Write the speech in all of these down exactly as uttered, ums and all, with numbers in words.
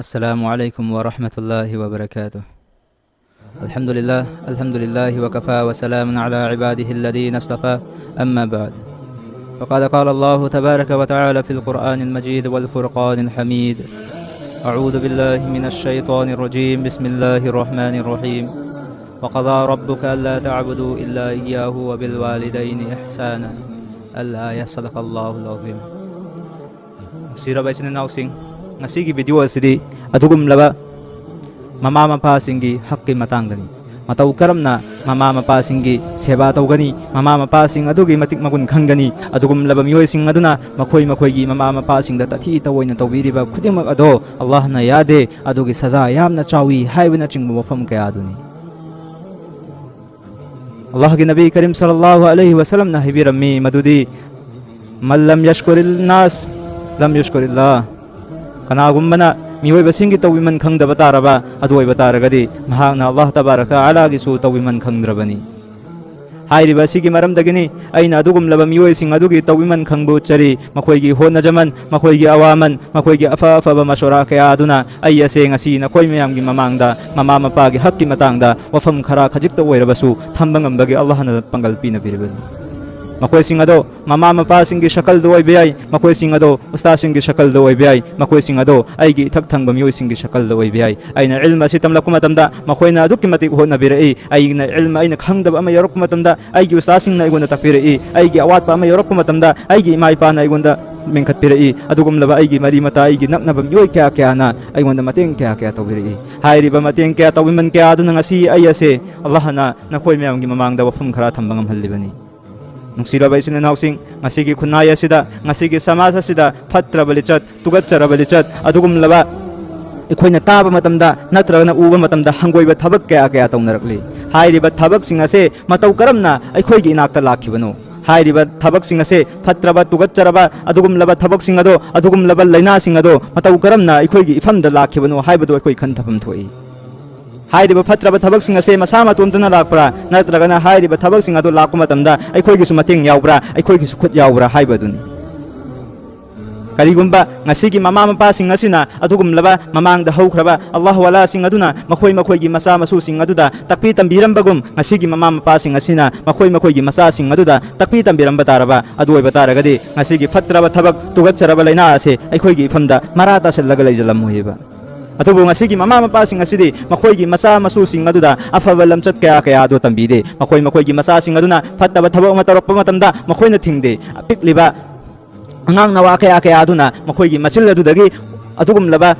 السلام عليكم ورحمة الله وبركاته. الحمد لله، الحمد لله وكفى وسلام على عباده الذين اصطفى، أما بعد. فقد قال الله تبارك وتعالى في القرآن المجيد والفرقان الحميد: أعوذ بالله من الشيطان الرجيم، بسم الله الرحمن الرحيم. وقضى ربك ألا تعبدوا إلا إياه وبالوالدين إحسانا. الآية. صدق الله العظيم. ꯅꯨꯡꯁꯤꯔꯕ ꯏꯆꯤꯟ ꯏꯅꯥꯎꯁꯤꯡ, ꯉꯁꯤꯒꯤ video ꯑꯁꯤꯗꯤ ꯑꯗꯨꯒꯨꯝꯂꯕ ꯃꯃꯥ ꯃꯄꯥꯁꯤꯡꯒꯤ ꯍꯛꯀꯤ ꯃꯇꯥꯡꯗꯅꯤ꯫ ꯃꯇꯧ ꯀꯔꯝꯅ ꯃꯃꯥ ꯃꯄꯥꯁꯤꯡꯒꯤ ꯁꯦꯕꯥ ꯇꯧꯒꯅꯤ, ꯃꯃꯥ ꯃꯄꯥꯁꯤꯡ ꯑꯗꯨꯒꯤ ꯃꯇꯤꯛ ꯃꯒꯨꯟ ꯈꯪꯒꯅꯤ, ꯑꯗꯨꯒꯨꯝꯂꯕ ꯃꯤꯑꯣꯏꯁꯤꯡ ꯑꯗꯨꯅ ꯃꯈꯣꯏ ꯃꯈꯣꯏꯒꯤ ꯃꯃꯥ ꯃꯄꯥꯁꯤꯡꯗ ꯇꯥꯊꯤ ꯇꯧꯑꯣꯏꯅ ꯇꯧꯕꯤꯔꯤꯕ ꯈꯨꯗꯤꯡꯃꯛ ꯑꯗꯣ ꯑꯜꯂꯥꯍꯅ ꯌꯥꯗꯦ, ꯑꯗꯨꯒꯤ ꯁꯖꯥ ꯌꯥꯝꯅ ꯆꯥꯎꯏ ꯍꯥꯏꯕꯅꯆꯤꯡꯕ ꯋꯥꯐꯝ ꯀꯌꯥ ꯑꯗꯨꯅꯤ꯫ ꯑꯜꯂꯥꯍꯒꯤ ꯅꯕꯤ ꯀꯔꯤꯝ ꯁꯜꯂꯜꯂꯥꯍꯨ ꯑꯂꯩꯍꯤ ꯋꯁꯜꯂꯝꯅ ꯍꯥꯏꯕꯤꯔꯝꯃꯤ ꯃꯗꯨꯗꯤ, "ꯃꯜ ꯂꯝ ꯌꯁꯀꯨꯔꯤꯜ ꯅꯥꯁ ꯂꯝ ꯌꯁꯀꯨꯔꯤꯜꯂꯥꯍ"꯫ ꯀꯅꯥꯒꯨꯝꯕꯅ ꯃꯤꯑꯣꯏꯕꯁꯤꯡꯒꯤ ꯇꯧꯕꯤꯃꯟ ꯈꯪꯗꯕ ꯇꯥꯔꯕ ꯑꯗꯨ ꯑꯣꯏꯕ ꯇꯥꯔꯒꯗꯤ, ꯃꯍꯥꯛꯅ ꯑꯜꯂꯥꯍ ꯇꯕꯥꯔꯛ ꯇꯥꯂꯥꯒꯤꯁꯨ ꯇꯧꯕꯤꯃꯟ ꯈꯪꯗ꯭ꯔꯕꯅꯤ꯫ ꯍꯥꯏꯔꯤꯕ ꯑꯁꯤꯒꯤ ꯃꯔꯝꯗꯒꯤꯅꯤ ꯑꯩꯅ ꯑꯗꯨꯒꯨꯝꯂꯕ ꯃꯤꯑꯣꯏꯁꯤꯡ ꯑꯗꯨꯒꯤ ꯇꯧꯕꯤꯃꯟ ꯈꯪꯕ ꯎꯠꯆꯔꯤ꯫ ꯃꯈꯣꯏꯒꯤ ꯍꯣꯠꯅꯖꯃꯟ, ꯃꯈꯣꯏꯒꯤ ꯑꯋꯥꯃꯟ, ꯃꯈꯣꯏꯒꯤ ꯑꯐ ꯑꯐꯕ ꯃꯁꯣꯔꯥ ꯀꯌꯥ ꯑꯗꯨꯅ ꯑꯩ ꯑꯁꯦ ꯉꯁꯤ ꯅꯈꯣꯏ ꯃꯌꯥꯝꯒꯤ ꯃꯃꯥꯡꯗ ꯃꯃꯥ ꯃꯄꯥꯒꯤ ꯍꯛꯀꯤ ꯃꯇꯥꯡꯗ ꯋꯥꯐꯝ ꯈꯔ ꯈꯖꯤꯛꯇ ꯑꯣꯏꯔꯕꯁꯨ ꯊꯝꯕ ꯉꯝꯕꯒꯤ ꯑꯜꯂꯥꯍꯅ ꯄꯥꯡꯒꯜ ꯄꯤꯅꯕꯤꯔꯤꯕꯅꯤ꯫ ꯃꯈꯣꯏꯁꯤꯡ ꯑꯗꯣ ꯃꯃꯥ ꯃꯄꯥꯁꯤꯡꯒꯤ ꯁꯀꯜꯗ ꯑꯣꯏꯕ ꯌꯥꯏ, ꯃꯈꯣꯏꯁꯤꯡ ꯑꯗꯣ ꯎꯁꯇꯥꯗꯁꯤꯡꯒꯤ ꯁꯀꯜꯗ ꯑꯣꯏꯕ ꯌꯥꯏ, ꯃꯈꯣꯏꯁꯤꯡ ꯑꯗꯣ ꯑꯩꯒꯤ ꯏꯊꯛ ꯊꯪꯕ ꯃꯤꯑꯣꯏꯁꯤꯡꯒꯤ ꯁꯀꯜꯗ ꯑꯣꯏꯕ ꯌꯥꯏ꯫ ꯑꯩꯅ ꯏꯜꯝ ꯑꯁꯤ ꯇꯝꯂꯛꯄ ꯃꯇꯝꯗ ꯃꯈꯣꯏꯅ ꯑꯗꯨꯛꯀꯤ ꯃꯇꯤꯛ ꯍꯣꯠꯅꯕꯤꯔꯛꯏ꯫ ꯑꯩꯅ ꯏꯜꯝ ꯑꯩꯅ ꯈꯪꯗꯕ ꯑꯃ ꯌꯥꯎꯔꯛꯄ ꯃꯇꯝꯗ ꯑꯩꯒꯤ ꯎꯁꯇꯥꯗꯁꯤꯡꯅ ꯑꯩꯉꯣꯟꯗ ꯇꯥꯛꯄꯤꯔꯛꯏ꯫ ꯑꯩꯒꯤ ꯑꯋꯥꯠꯄ ꯑꯃ ꯌꯥꯎꯔꯛꯄ ꯃꯇꯝꯗ ꯑꯩꯒꯤ ꯏꯃꯥ ꯏꯄꯥꯅ ꯑꯩꯉꯣꯟꯗ ꯃꯦꯟꯈꯠꯄꯤꯔꯛꯏ꯫ ꯑꯗꯨꯒꯨꯝꯂꯕ ꯑꯩꯒꯤ ꯃꯔꯤ ꯃꯇꯥ, ꯑꯩꯒꯤ ꯅꯛꯅꯕ ꯃꯤꯑꯣꯏ ꯀꯌꯥ ꯀꯌꯥꯅ ꯑꯩꯉꯣꯟꯗ ꯃꯇꯦꯡ ꯀꯌꯥ ꯀꯌꯥ ꯇꯧꯕꯤꯔꯛꯏ꯫ ꯍꯥꯏꯔꯤꯕ ꯃꯇꯦꯡ ꯀꯌꯥ ꯇꯧꯕꯤꯃꯟ ꯀꯌꯥ ꯑꯗꯨꯅ ꯉꯁꯤ ꯑꯩ ꯑꯁꯦ ꯑꯜꯂꯥꯍꯅ ꯅꯈꯣꯏ ꯃꯌꯥꯝꯒꯤ ꯃꯃꯥꯡꯗ ꯋꯥꯐꯝ ꯈꯔ ꯊꯝꯕ ꯉꯝꯍꯜꯂꯤꯕꯅꯤ꯫ ꯅꯨꯡꯁꯤꯔꯕ ꯏꯆꯤꯟ ꯏꯅꯥꯎꯁꯤꯡ, ꯉꯁꯤꯒꯤ ꯈꯨꯟꯅꯥꯏ ꯑꯁꯤꯗ, ꯉꯁꯤꯒꯤ ꯁꯃꯥꯖ ꯑꯁꯤꯗ ꯐꯠꯇ꯭ꯔꯕ ꯂꯤꯆꯠ, ꯇꯨꯒꯠꯆꯔꯕ ꯂꯤꯆꯠ, ꯑꯗꯨꯒꯨꯝꯂꯕ ꯑꯩꯈꯣꯏꯅ ꯇꯥꯕ ꯃꯇꯝꯗ ꯅꯠꯇ꯭ꯔꯒꯅ ꯎꯕ ꯃꯇꯝꯗ ꯍꯪꯒꯣꯏꯕ ꯊꯕꯛ ꯀꯌꯥ ꯀꯌꯥ ꯇꯧꯅꯔꯛꯂꯤ꯫ ꯍꯥꯏꯔꯤꯕ ꯊꯕꯛꯁꯤꯡ ꯑꯁꯦ ꯃꯇꯧ ꯀꯔꯝꯅ ꯑꯩꯈꯣꯏꯒꯤ ꯏꯅꯥꯛꯇ ꯂꯥꯛꯈꯤꯕꯅꯣ? ꯍꯥꯏꯔꯤꯕ ꯊꯕꯛꯁꯤꯡ ꯑꯁꯦ ꯐꯠꯇ꯭ꯔꯕ, ꯇꯨꯒꯠꯆꯔꯕ ꯑꯗꯨꯒꯨꯝꯂꯕ ꯊꯕꯛꯁꯤꯡ ꯑꯗꯣ, ꯑꯗꯨꯒꯨꯝꯂꯕ ꯂꯥꯏꯅꯥꯁꯤꯡ ꯑꯗꯣ ꯃꯇꯧ ꯀꯔꯝꯅ ꯑꯩꯈꯣꯏꯒꯤ ꯏꯐꯝꯗ ꯂꯥꯛꯈꯤꯕꯅꯣ ꯍꯥꯏꯕꯗꯨ ꯑꯩꯈꯣꯏ ꯈꯟꯊꯐꯝ ꯊꯣꯛꯏ꯫ ꯍꯥꯏꯔꯤꯕ ꯐꯠꯇ꯭ꯔꯕ ꯊꯕꯛꯁꯤꯡ ꯑꯁꯦ ꯃꯁꯥ ꯃꯇꯣꯝꯇꯅ ꯂꯥꯛꯄ꯭ꯔꯥ, ꯅꯠꯇ꯭ꯔꯒꯅ ꯍꯥꯏꯔꯤꯕ ꯊꯕꯛꯁꯤꯡ ꯑꯗꯨ ꯂꯥꯛꯄ ꯃꯇꯝꯗ ꯑꯩꯈꯣꯏꯒꯤꯁꯨ ꯃꯇꯦꯡ ꯌꯥꯎꯕ꯭ꯔꯥ, ꯑꯩꯈꯣꯏꯒꯤꯁꯨ ꯈꯨꯠ ꯌꯥꯎꯕ꯭ꯔꯥ ꯍꯥꯏꯕꯗꯨꯅꯤ꯫ ꯀꯔꯤꯒꯨꯝꯕ ꯉꯁꯤꯒꯤ ꯃꯃꯥ ꯃꯄꯥꯁꯤꯡ ꯑꯁꯤꯅ ꯑꯗꯨꯒꯨꯝꯂꯕ ꯃꯃꯥꯡꯗ ꯍꯧꯈ꯭ꯔꯕ ꯑꯜꯂꯥꯍꯨ ꯑꯂꯥꯁꯤꯡ ꯑꯗꯨꯅ ꯃꯈꯣꯏ ꯃꯈꯣꯏꯒꯤ ꯃꯆꯥ ꯃꯁꯨꯁꯤꯡ ꯑꯗꯨꯗ ꯇꯥꯛꯄꯤ ꯇꯝꯕꯤꯔꯝꯕꯒꯨꯝ, ꯉꯁꯤꯒꯤ ꯃꯃꯥ ꯃꯄꯥꯁꯤꯡ ꯑꯁꯤꯅ ꯃꯈꯣꯏ ꯃꯈꯣꯏꯒꯤ ꯃꯆꯥꯁꯤꯡ ꯑꯗꯨꯗ ꯇꯥꯛꯄꯤ ꯇꯝꯕꯤꯔꯝꯕ ꯇꯥꯔꯕ ꯑꯗꯨ ꯑꯣꯏꯕ ꯇꯥꯔꯒꯗꯤ, ꯉꯁꯤꯒꯤ ꯐꯠꯇ꯭ꯔꯕ ꯊꯕꯛ, ꯇꯨꯒꯠꯆꯔꯕ ꯂꯥꯏꯅꯥ ꯑꯁꯤ ꯑꯩꯈꯣꯏꯒꯤ ꯏꯐꯝꯗ ꯃꯔꯥ ꯇꯥꯁꯤꯜꯂꯒ ꯂꯩꯖꯜꯂꯝꯃꯣꯏꯕ꯫ ꯑꯗꯨꯕꯨ ꯉꯁꯤꯒꯤ ꯃꯃꯥ ꯃꯄꯥꯁꯤꯡ ꯑꯁꯤꯗꯤ ꯃꯈꯣꯏꯒꯤ ꯃꯆꯥ ꯃꯁꯨꯁꯤꯡ ꯑꯗꯨꯗ ꯑꯐꯕ ꯂꯝꯆꯠ ꯀꯌꯥ ꯀꯌꯥ ꯑꯗꯨ ꯇꯝꯕꯤꯗꯦ꯫ ꯃꯈꯣꯏ ꯃꯈꯣꯏꯒꯤ ꯃꯆꯥꯁꯤꯡ ꯑꯗꯨꯅ ꯐꯠꯇꯕ ꯊꯕꯛ ꯑꯃ ꯇꯧꯔꯛꯄ ꯃꯇꯝꯗ ꯃꯈꯣꯏꯅ ꯊꯤꯡꯗꯦ꯫ ꯑꯄꯤꯛꯂꯤꯕ ꯑꯉꯥꯡ ꯅꯋꯥ ꯀꯌꯥ ꯀꯌꯥ ꯑꯗꯨꯅ ꯃꯈꯣꯏꯒꯤ ꯃꯆꯤꯜ ꯑꯗꯨꯗꯒꯤ ꯑꯗꯨꯒꯨꯝꯂꯕ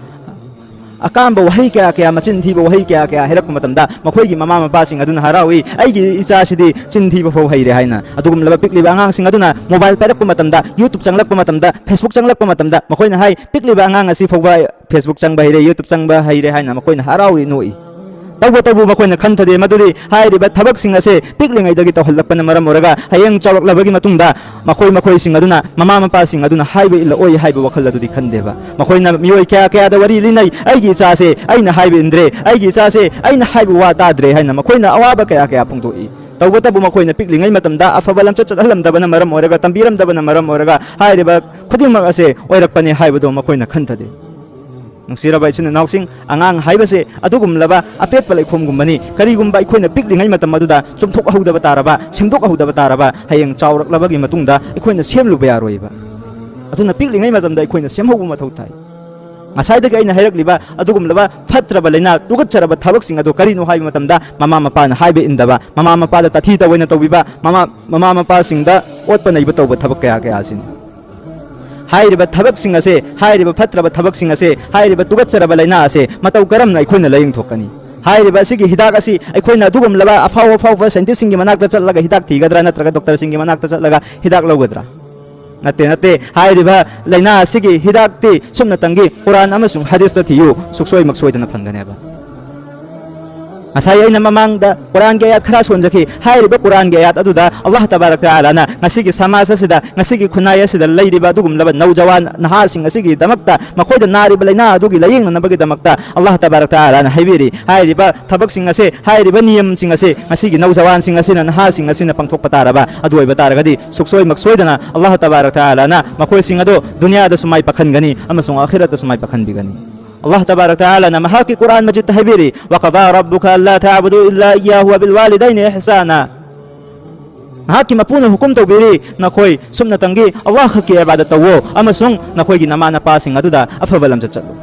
ꯑꯀꯥꯝꯕ ꯋꯥꯍꯩ ꯀꯌꯥ ꯀꯌꯥ, ꯃꯆꯤꯟ ꯊꯤꯕ ꯋꯥꯍꯩ ꯀꯌꯥ ꯀꯌꯥ ꯍꯥꯏꯔꯛꯄ ꯃꯇꯝꯗ, ꯃꯈꯣꯏꯒꯤ ꯃꯃꯥ ꯃꯄꯥꯁꯤꯡ ꯑꯗꯨꯅ ꯍꯔꯥꯎꯏ, "ꯑꯩꯒꯤ ꯏꯆꯥꯁꯤꯗꯤ ꯆꯤꯟ ꯊꯤꯕ ꯐꯥꯎ ꯍꯩꯔꯦ" ꯍꯥꯏꯅ꯫ ꯑꯗꯨꯒꯨꯝꯂꯕ ꯄꯤꯛꯂꯤꯕ ꯑꯉꯥꯡꯁꯤꯡ ꯑꯗꯨꯅ mobile ꯄꯥꯏꯔꯛꯄ ꯃꯇꯝꯗ, YouTube ꯆꯪꯂꯛꯄ ꯃꯇꯝꯗ, Facebook ꯆꯪꯂꯛꯄ ꯃꯇꯝꯗ, ꯃꯈꯣꯏꯅ ꯍꯥꯏ, "ꯄꯤꯛꯂꯤꯕ ꯑꯉꯥꯡ ꯑꯁꯤ ꯐꯥꯎꯕ Facebook ꯆꯪꯕ ꯍꯩꯔꯦ, YouTube ꯆꯪꯕ ꯍꯩꯔꯦ" ꯍꯥꯏꯅ ꯃꯈꯣꯏꯅ ꯍꯔꯥꯎꯏ, ꯅꯣꯛꯏ꯫ ꯇꯧꯕꯇꯕꯨ ꯃꯈꯣꯏꯅ ꯈꯟꯊꯗꯦ ꯃꯗꯨꯗꯤ ꯍꯥꯏꯔꯤꯕ ꯊꯕꯛꯁꯤꯡ ꯑꯁꯦ ꯄꯤꯛꯂꯤꯉꯩꯗꯒꯤ ꯇꯧꯍꯜꯂꯛꯄꯅ ꯃꯔꯝ ꯑꯣꯏꯔꯒ, ꯍꯌꯦꯡ ꯆꯥꯎꯔꯛꯂꯕꯒꯤ ꯃꯇꯨꯡꯗ ꯃꯈꯣꯏ ꯃꯈꯣꯏꯁꯤꯡ ꯑꯗꯨꯅ, ꯃꯃꯥ ꯃꯄꯥꯁꯤꯡ ꯑꯗꯨꯅ ꯍꯥꯏꯕ ꯏꯜꯂꯛꯑꯣꯏ ꯍꯥꯏꯕ ꯋꯥꯈꯜ ꯑꯗꯨꯗꯤ ꯈꯟꯗꯦꯕ꯫ ꯃꯈꯣꯏꯅ ꯃꯤꯑꯣꯏ ꯀꯌꯥ ꯀꯌꯥꯗ ꯋꯥꯔꯤ ꯂꯤꯅꯩ, "ꯑꯩꯒꯤ ꯏꯆꯥꯁꯦ ꯑꯩꯅ ꯍꯥꯏꯕ ꯏꯟꯗ꯭ꯔꯦ, ꯑꯩꯒꯤ ꯏꯆꯥꯁꯦ ꯑꯩꯅ ꯍꯥꯏꯕ ꯋꯥ ꯇꯥꯗ꯭ꯔꯦ" ꯍꯥꯏꯅ ꯃꯈꯣꯏꯅ ꯑꯋꯥꯕ ꯀꯌꯥ ꯀꯌꯥ ꯐꯣꯡꯗꯣꯛꯏ꯫ ꯇꯧꯕꯇꯕꯨ ꯃꯈꯣꯏꯅ ꯄꯤꯛꯂꯤꯉꯩ ꯃꯇꯝꯗ ꯑꯐꯕ ꯂꯝꯆꯠ ꯆꯠꯍꯜꯂꯝꯗꯕꯅ ꯃꯔꯝ ꯑꯣꯏꯔꯒ, ꯇꯝꯕꯤꯔꯝꯗꯕꯅ ꯃꯔꯝ ꯑꯣꯏꯔꯒ, ꯍꯥꯏꯔꯤꯕ ꯈꯨꯗꯤꯡꯃꯛ ꯑꯁꯦ ꯑꯣꯏꯔꯛꯄꯅꯤ ꯍꯥꯏꯕꯗꯨ ꯃꯈꯣꯏꯅ ꯈꯟꯊꯗꯦ꯫ ꯅꯨꯡꯁꯤꯔꯕ ꯏꯆꯤꯟ ꯏꯅꯥꯎꯁꯤꯡ, ꯑꯉꯥꯡ ꯍꯥꯏꯕꯁꯦ ꯑꯗꯨꯒꯨꯝꯂꯕ ꯑꯄꯦꯠꯄ ꯂꯩꯈꯣꯝꯒꯨꯝꯕꯅꯤ꯫ ꯀꯔꯤꯒꯨꯝꯕ ꯑꯩꯈꯣꯏꯅ ꯄꯤꯛꯂꯤꯉꯩ ꯃꯇꯝ ꯑꯗꯨꯗ ꯆꯨꯝꯊꯣꯛꯍꯧꯗꯕ ꯇꯥꯔꯕ, ꯁꯦꯝꯗꯣꯛꯍꯧꯗꯕ ꯇꯥꯔꯕ, ꯍꯌꯦꯡ ꯆꯥꯎꯔꯛꯂꯕꯒꯤ ꯃꯇꯨꯡꯗ ꯑꯩꯈꯣꯏꯅ ꯁꯦꯝꯂꯨꯕ ꯌꯥꯔꯣꯏꯕ꯫ ꯑꯗꯨꯅ ꯄꯤꯛꯂꯤꯉꯩ ꯃꯇꯝꯗ ꯑꯩꯈꯣꯏꯅ ꯁꯦꯝꯍꯧꯕ ꯃꯊꯧ ꯇꯥꯏ꯫ ꯉꯁꯥꯏꯗꯒꯤ ꯑꯩꯅ ꯍꯥꯏꯔꯛꯂꯤꯕ ꯑꯗꯨꯒꯨꯝꯂꯕ ꯐꯠꯇ꯭ꯔꯕ ꯂꯥꯏꯅꯥ, ꯇꯨꯀꯠꯆꯔꯕ ꯊꯕꯛꯁꯤꯡ ꯑꯗꯨ ꯀꯔꯤꯅꯣ ꯍꯥꯏꯕ ꯃꯇꯝꯗ, ꯃꯃꯥ ꯃꯄꯥꯅ ꯍꯥꯏꯕ ꯏꯟꯗꯕ, ꯃꯃꯥ ꯃꯄꯥꯗ ꯇꯥꯊꯤ ꯇꯧꯑꯣꯏꯅ ꯇꯧꯕꯤꯕ, ꯃꯃꯥ, ꯃꯃꯥ ꯃꯄꯥꯁꯤꯡꯗ ꯑꯣꯠꯄ ꯅꯩꯕ ꯇꯧꯕ ꯊꯕꯛ ꯀꯌꯥ ꯀꯌꯥ ꯑꯁꯤꯅꯤ꯫ ꯍꯥꯏꯔꯤꯕ ꯊꯕꯛꯁꯤꯡ ꯑꯁꯦ, ꯍꯥꯏꯔꯤꯕ ꯐꯠꯇ꯭ꯔꯕ ꯊꯕꯛꯁꯤꯡ ꯑꯁꯦ, ꯍꯥꯏꯔꯤꯕ ꯇꯨꯀꯠꯆꯔꯕ ꯂꯥꯏꯅꯥ ꯑꯁꯦ ꯃꯇꯧ ꯀꯔꯝꯅ ꯑꯩꯈꯣꯏꯅ ꯂꯥꯏꯌꯦꯡꯊꯣꯛꯀꯅꯤ? ꯍꯥꯏꯔꯤꯕ ꯑꯁꯤꯒꯤ ꯍꯤꯗꯥꯛ ꯑꯁꯤ ꯑꯩꯈꯣꯏꯅ ꯑꯗꯨꯒꯨꯝꯂꯕ ꯑꯐꯥꯎ ꯑꯐꯥꯎꯕ scientistꯁꯤꯡꯒꯤ ꯃꯅꯥꯛꯇ ꯆꯠꯂꯒ ꯍꯤꯗꯥꯛ ꯊꯤꯒꯗ꯭ꯔꯥ, ꯅꯠꯇ꯭ꯔꯒ doctorꯁꯤꯡꯒꯤ ꯃꯅꯥꯛꯇ ꯆꯠꯂꯒ ꯍꯤꯗꯥꯛ ꯂꯧꯒꯗ꯭ꯔꯥ? ꯅꯠꯇꯦ, ꯅꯠꯇꯦ꯫ ꯍꯥꯏꯔꯤꯕ ꯂꯥꯏꯅꯥ ꯑꯁꯤꯒꯤ ꯍꯤꯗꯥꯛꯇꯤ ꯁꯨꯞꯅꯇꯪꯒꯤ ꯀꯨꯔꯥꯟ ꯑꯃꯁꯨꯡ ꯍꯗꯤꯁꯇ ꯊꯤꯌꯨ, ꯁꯨꯛꯁꯣꯏ ꯃꯛꯁꯣꯏꯗꯅ ꯐꯪꯒꯅꯦꯕ꯫ ꯉꯁꯥꯏ ꯑꯩꯅ ꯃꯃꯥꯡꯗ ꯀꯨꯔꯥꯟꯒꯤ ꯑꯥꯌꯥꯠ ꯈꯔ ꯁꯣꯟꯖꯈꯤ꯫ ꯍꯥꯏꯔꯤꯕ ꯀꯨꯔꯥꯟꯒꯤ ꯑꯥꯌꯥꯠ ꯑꯗꯨꯗ ꯑꯜꯂꯥꯍ ꯇꯕꯥꯔꯛ ꯇꯥꯂꯥꯅ ꯉꯁꯤꯒꯤ ꯁꯃꯥꯖ ꯑꯁꯤꯗ, ꯉꯁꯤꯒꯤ ꯈꯨꯟꯅꯥꯏ ꯑꯁꯤꯗ ꯂꯩꯔꯤꯕ ꯑꯗꯨꯒꯨꯝꯂꯕ ꯅꯧꯖꯋꯥꯟ ꯅꯍꯥꯁꯤꯡ ꯑꯁꯤꯒꯤꯗꯃꯛꯇ, ꯃꯈꯣꯏꯗ ꯅꯥꯔꯤꯕ ꯂꯥꯏꯅꯥ ꯑꯗꯨꯒꯤ ꯂꯥꯌꯦꯡꯅꯅꯕꯒꯤꯗꯃꯛꯇ ꯑꯜꯂꯥꯍ ꯇꯕꯥꯔꯛ ꯇꯥꯂꯥꯅ ꯍꯥꯏꯕꯤꯔꯤ꯫ ꯍꯥꯏꯔꯤꯕ ꯊꯕꯛꯁꯤꯡ ꯑꯁꯦ, ꯍꯥꯏꯔꯤꯕ ꯅꯤꯌꯝꯁꯤꯡ ꯑꯁꯦ ꯉꯁꯤꯒꯤ ꯅꯧꯖꯋꯥꯟꯁꯤꯡ ꯑꯁꯤꯅ, ꯅꯍꯥꯁꯤꯡ ꯑꯁꯤꯅ ꯄꯥꯡꯊꯣꯛꯄ ꯇꯥꯔꯕ, ꯑꯗꯨ ꯑꯣꯏꯕ ꯇꯥꯔꯒꯗꯤ ꯁꯨꯛꯁꯣꯏ ꯃꯛꯁꯣꯏꯗꯅ ꯑꯜꯂꯥꯍ ꯇꯕꯥꯔꯛ ꯇꯥꯂꯥꯅ ꯃꯈꯣꯏꯁꯤꯡ ꯑꯗꯨ ꯗꯨꯅꯤꯌꯥꯗꯁꯨ ꯃꯥꯏ ꯄꯥꯛꯍꯟꯒꯅꯤ ꯑꯃꯁꯨꯡ ꯑꯥꯈꯤꯔꯠꯇꯁꯨ ꯃꯥꯏ ꯄꯥꯛꯍꯟꯕꯤꯒꯅꯤ꯫ ꯑꯜꯂꯥꯍ ꯇꯕꯥꯔꯛ ꯇꯥꯂꯥꯅ ꯃꯍꯥꯛꯀꯤ ꯀꯨꯔꯥꯟ ꯃꯖꯤꯗꯇ ꯍꯥꯏꯕꯤꯔꯤ, "وقضى ربك ألا تعبدوا إلا إياه وبالوالدين إحسانا"꯫ ꯃꯍꯥꯛꯀꯤ ꯃꯄꯨꯅ ꯍꯨꯀꯨꯝ ꯇꯧꯕꯤꯔꯤ, "ꯅꯈꯣꯏ ꯁꯨꯞꯅꯇꯪꯒꯤ ꯑꯜꯂꯥꯍ ꯈꯛꯀꯤ ꯏꯕꯥꯗꯠ ꯇꯧꯋꯣ ꯑꯃꯁꯨꯡ ꯅꯈꯣꯏꯒꯤ ꯅꯃꯥ ꯅꯄꯥꯁꯤꯡ ꯑꯗꯨꯗ ꯑꯐꯕ ꯂꯝꯆꯠ ꯆꯠꯂꯨ"꯫